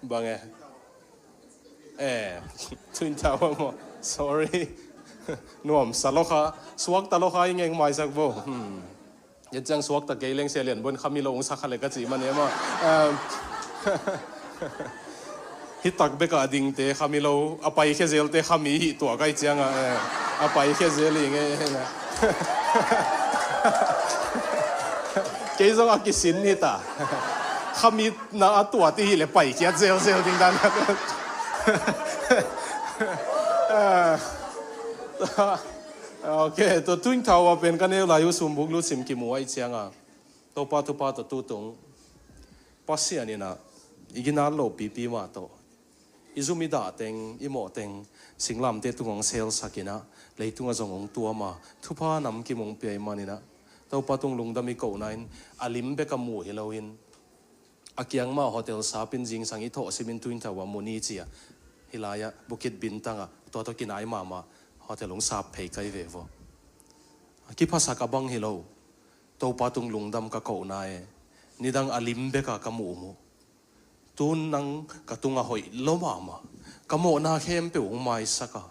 Bang e. Eh, Twin Tower maw. Sorry. Nuamsa lo kha. Suakta lo kha i ngeng maisak bo. Hmm. Yen ciang suakta kei leng Sia Lian Bon khami lo hong sak kha le ka ci man e maw. Um, hi tak bek a dingte khami lo, a paikhia zelte khami hi tua kai cianga, eh, a paikhia zel hi nge. Kei zong a kisin hi ta. Khamitna a tuat i hih le paikhiat zelzel ding dan. Ah, ok, tua Twin Tower pen ka neu lai uh sumbuk lutsim kimu ahih cianga, Topa thupha tawh tutung Pasian in ah i ginat loh pipi mah tawh i zum i dah teng, i mawh teng, singlamteh tungah hong selsak in ah, leitungah zong hong tuam a, thupha namkim hong pia ahih manin ah, Topa tung lungdam i kohna in a lim bek a muh hi loin, a kiang mah hotel sapin zingsang i thawh simin tuin thawh a mu ni ci-a, hih lai-ah Bukit Bintang ah tua tawh kinai mahmah hotel hong sap phei kai ve vaw. A kiphasak a bang hi lo. Topa tung lungdam ka kohna e. Nidang a lim bek a ka muhmuh. Tun nang ka tungah hoih lo mahmah. Ka mawhna khempeuh hong maisak a,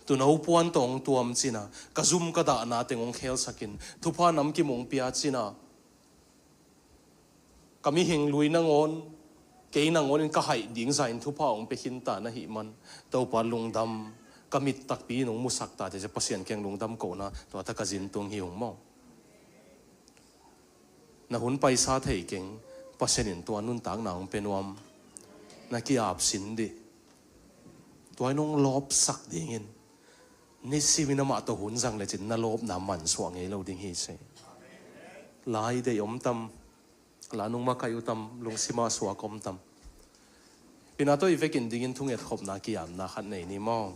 tuuno puan tawh hong tuam cin a, ka zum ka dahna teng hong khelsakin, thupha namkim hong pia cin a, ka mihing lui nangawn, kei nangawnin ka haih ding zahin thupha hong pia khinta na hih man, Topa lungdam, ka mit takpi in hong musak ta teh, Pasian kiang lungdam kohna tua ta ka zin tung hi ung maw. Na hun paisa thei keng, Pasian in tua nuntakna hong pia nuam. Na ki-ap sin dih. Tua in hong lawpsak dingin, nisimin amah tawh hun zang lecin na lawpna mansuah ngei lo ding hi se. Lai deih om tam, la nung makaih uh tam, lungsim ah suak om tam. Pina tawh i vekin dingin thunget khopna ki-apna khat nei ni maw.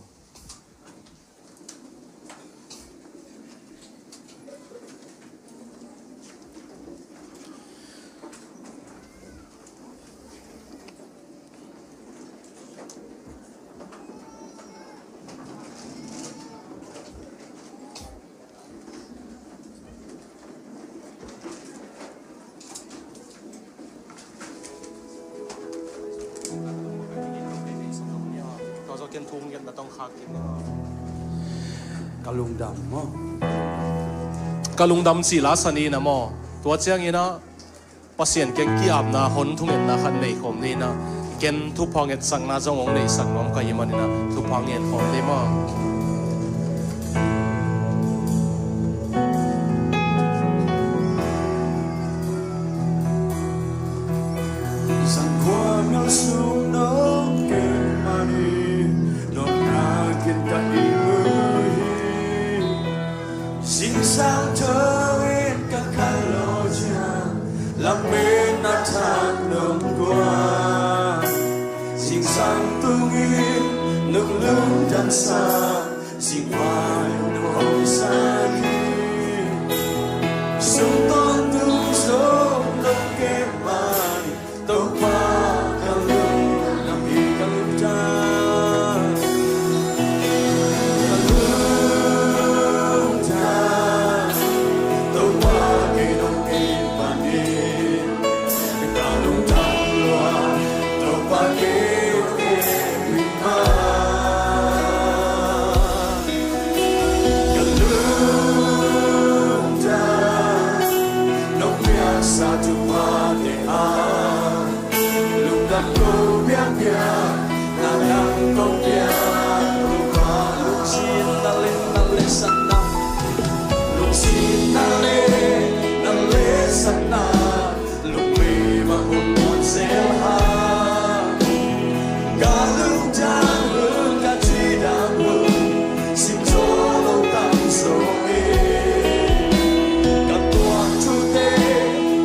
Ka lungdam maw? Ka lungdam cih la sa ni na maw? Tua ciangin ah Pasian kiang ki-apna hon thungetna khat nei khawm ni na. Ken thupha ngetsakna zong hong neihsak nuam ka hih manin ah thupha ngen khawm ni maw. Zangkhua mel sung nong kei manin, nong nakin ka ih uh hi. Zingsang tho in ka khan lo ciang, lam in na thang nong guan. Zingsang tungin nong lungdam sa, zingvai nong hong sa hi. Sum tawntung zong nong kei manin, Topa ka lungdam hi, ka lungdam. Ka lungdam. Topa kei nong kei panin, ka lungdam lua. Topa kei nong kei panin, ka lungdam. Nong piaksa thuphate ah, lungdam ko piakpiak, na dang ko piak, lungdam. Lungsim na le, na le sakna, lungsim na le, na le sakna, lungsim a hun mun zel ha. Ka lungdam hun, ka cidam hun, sim zo lo tam zo e. Ka tuak thute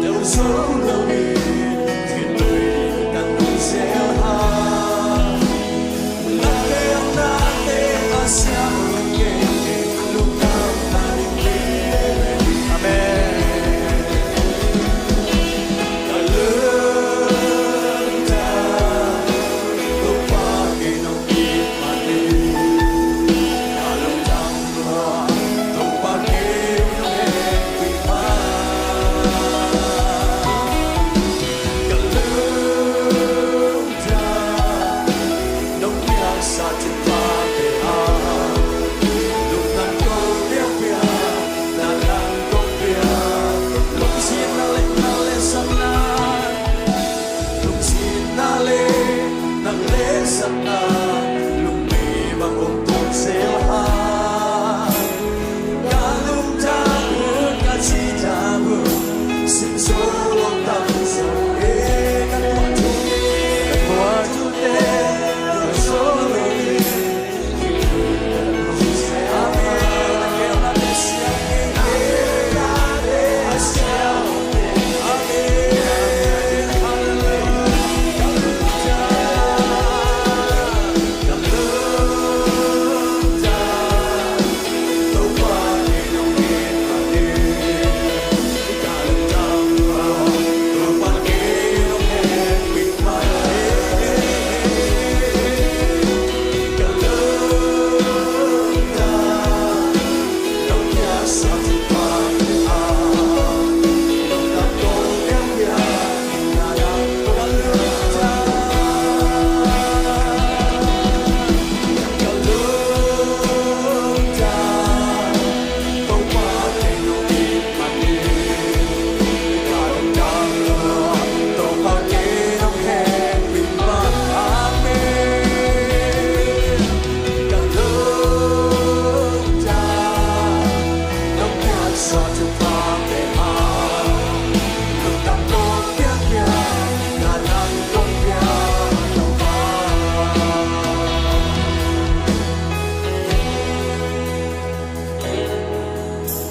teu zo lo e. Thinlui ka nung zel ha. Na piaknate a siang ngen e. Lung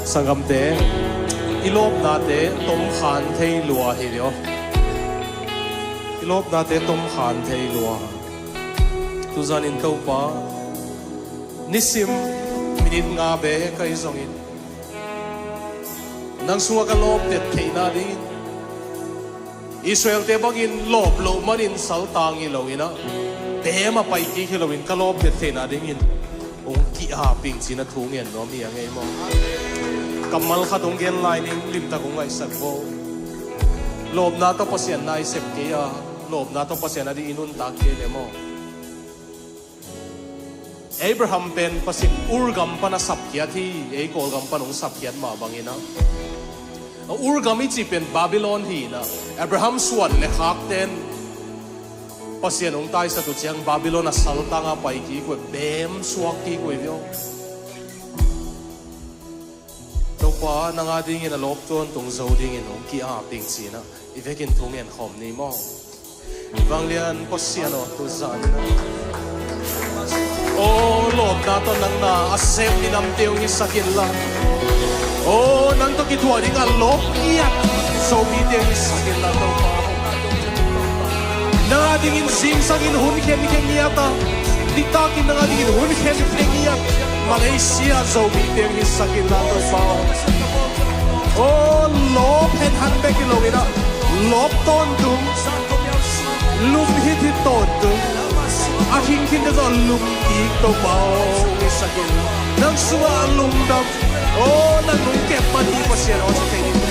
Sanggamte, i lawpnate tomkhan thei lua hi dih aw. I lawpnate tomkhan thei lua. Tuzan in Topa, nisim minit nga bek ahi zongin nang sungah ka lawpdet theihna dingin, Israelte bangin lawp loh manin saltang hi loin ah, beem a pai kik hi loin ka lawpdet theihna dingin hong ki-ap ing ci-in a thu ngen nuam hi a ngei maw? Kammal khat hong gen lai ning, limtak hong ngaihsak vo. Lawpna tawh Pasian na i sep kei a, lawpna tawh Pasian ading i nuntak kei leh maw? Abraham pen Pasian Ur gam pan a sapkhiat hi, ei Kawlgam pan hong sapkhiat mah bangin ah, Ur gam i cih pen Babylon hi-in ah, Abraham suan le khakten Pasian hong taisak uh ciang Babylon a saltang a pai kik uh, beem suak kik uh hi ve aw. Topa, nang adingin a lawp tawntung zo dingin hong ki-ap ing ci-in ah i vekin thu ngen khawm ni maw? Vanglian Pasian aw, tuzan in ah, aw, lawpna tawh nang na a sem minamte hong hisak inla, aw, nang tawh kithuah ding a lawp ngiat Zomite hong hisak inla, Topa. Nang adingin zingsangin hun khenkhia ngiat a, nitak in nang adingin hun khenkhia ngiat Malaysia Zomite hong hisak inla, Topa. Aw, lawp henhan bek hi loin ah, lawp tawntung, lum hithit tawntung, a khingkhinte zong lum kik, Topa aw, hong hisak in. Nang sungah a lungdam, aw, nang nung kep man hi, Pasian aw, ci thei ding.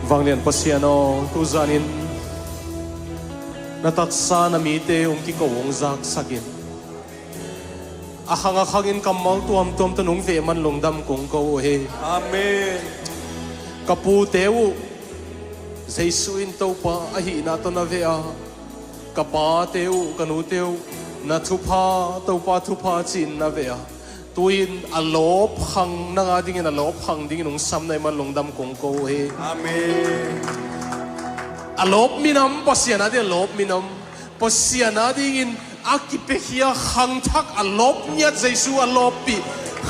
Vanglian Pasian aw, tuzanin na taksa na mite hong kiko hong zaksak in, a khang a khangin kammal tuamtuam tawh nong veh man lungdam kong ko uh hi. Amen. Ka pute uh Jesu in Topa ahihna tawh na veh a, ka pate uh, ka nute uh na thupha, Topa thupha ci-in na veh a, tu-in a lawp khang, nang adingin a lawp khang dingin hong sam na hih man lungdam kong ko uh hi. Amen. A lawp minam, Pasian ading a lawp minam, Pasian adingin a kipiakhia khangthak a lawp ngiat Jesu a lawppih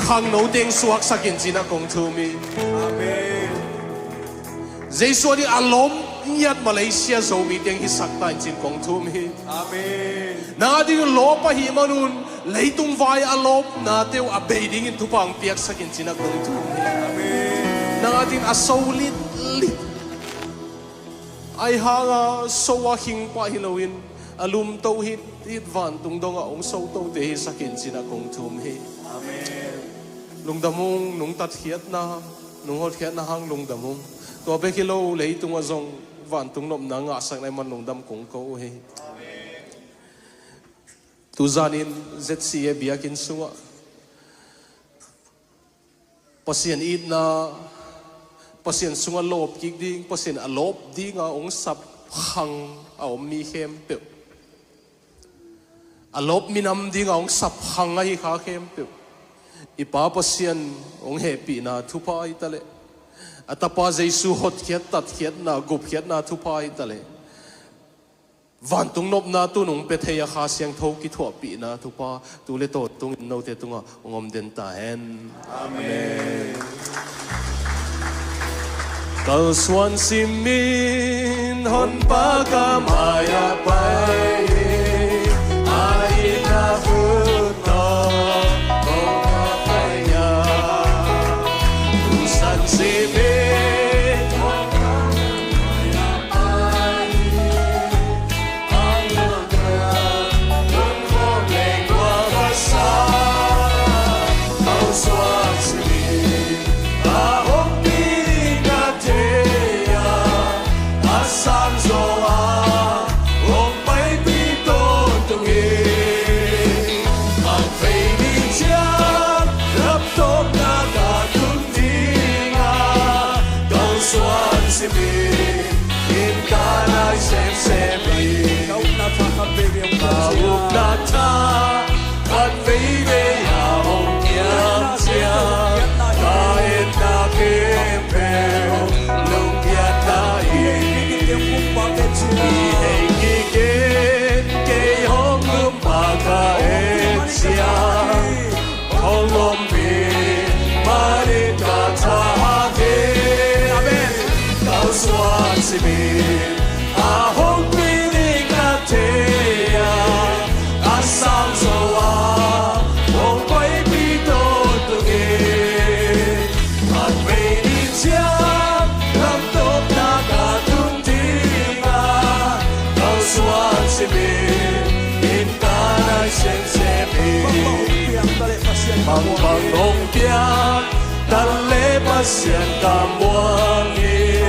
khangno teng suaksak in ci-in ah kong thum hi. Amen. Jesu ading a lawp ngiat Malaysia Zomi teng hisak ta in ci-in kong thum hi. Amen. Nang ading lawp ahih manun leitung vai a lawpnate uh a bei dingin thupha hong piaksak in ci-in ah kong thum hi. Amen. Nang ading a so litlit, ahih hanga so a khing pah hi loin a lumto hithit vantung dongah hong sotote hisak in ci-in ah kong thum hi. Amen. Lungdam ung, nong tatkhiatna, nong hotkhiatna hang lungdam ung. Tua bek hi lo, leitungah zong vantung nopna ngahsak na hih man lungdam kong ko uh hi. Tuzanin Z C A biakinn sungah Pasian itna, Pasian sungah lawp kik ding, Pasian a lawp dinga hong sap khang a om mi khempeuh, a lawp minam dinga hong sap khang ahi kha khempeuh, i Pa Pasian hong hehpihna thupha hi taleh, a Tapa Jesu hotkhiat, tatkhiatna, gupkhiatna thupha hi taleh, vantung nopna tu-in hong pia thei a Kha Siangtho kithuahpihna thupha tu le tawntungin note tungah hong om den ta hen. Amen. Kalsuan simin Honpa ka mai-ah pai hi, a itna khut tawh kong ka pai hi. Kalsuan simin Honpa ka mai-ah pai hi, a itna khut tawh kong ka pai hi. A hong piling na thei a, a sang zo a, hong paipih tawntung hi. Khatvei ni ciang lamdawkna ka tung ding a, kalsuan simin inn ka nai semsem hi. Bangbang hong piang ta leh Pasian ka muang hi,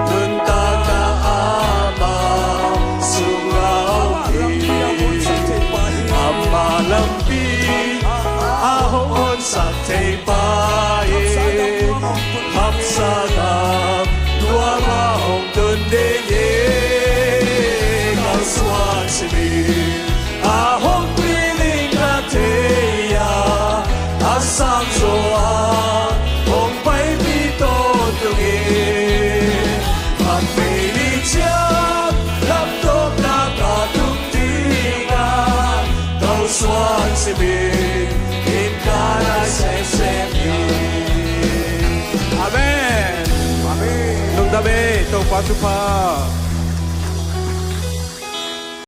nuntakna ama sungah om hi. Ama lampi a hong honsak thei pa hi, hapsa gam tuam a hong tun ding hi. Kalsuan simin a hong piling na thei a, a sang zo a, hong paipih tawntung hi. Khatvei ni ciang lamdawkna ka tung ding a, kalsuan simin inn ka nai semsem hi. Amen. Amen. Lungdam ei, Topa thupha.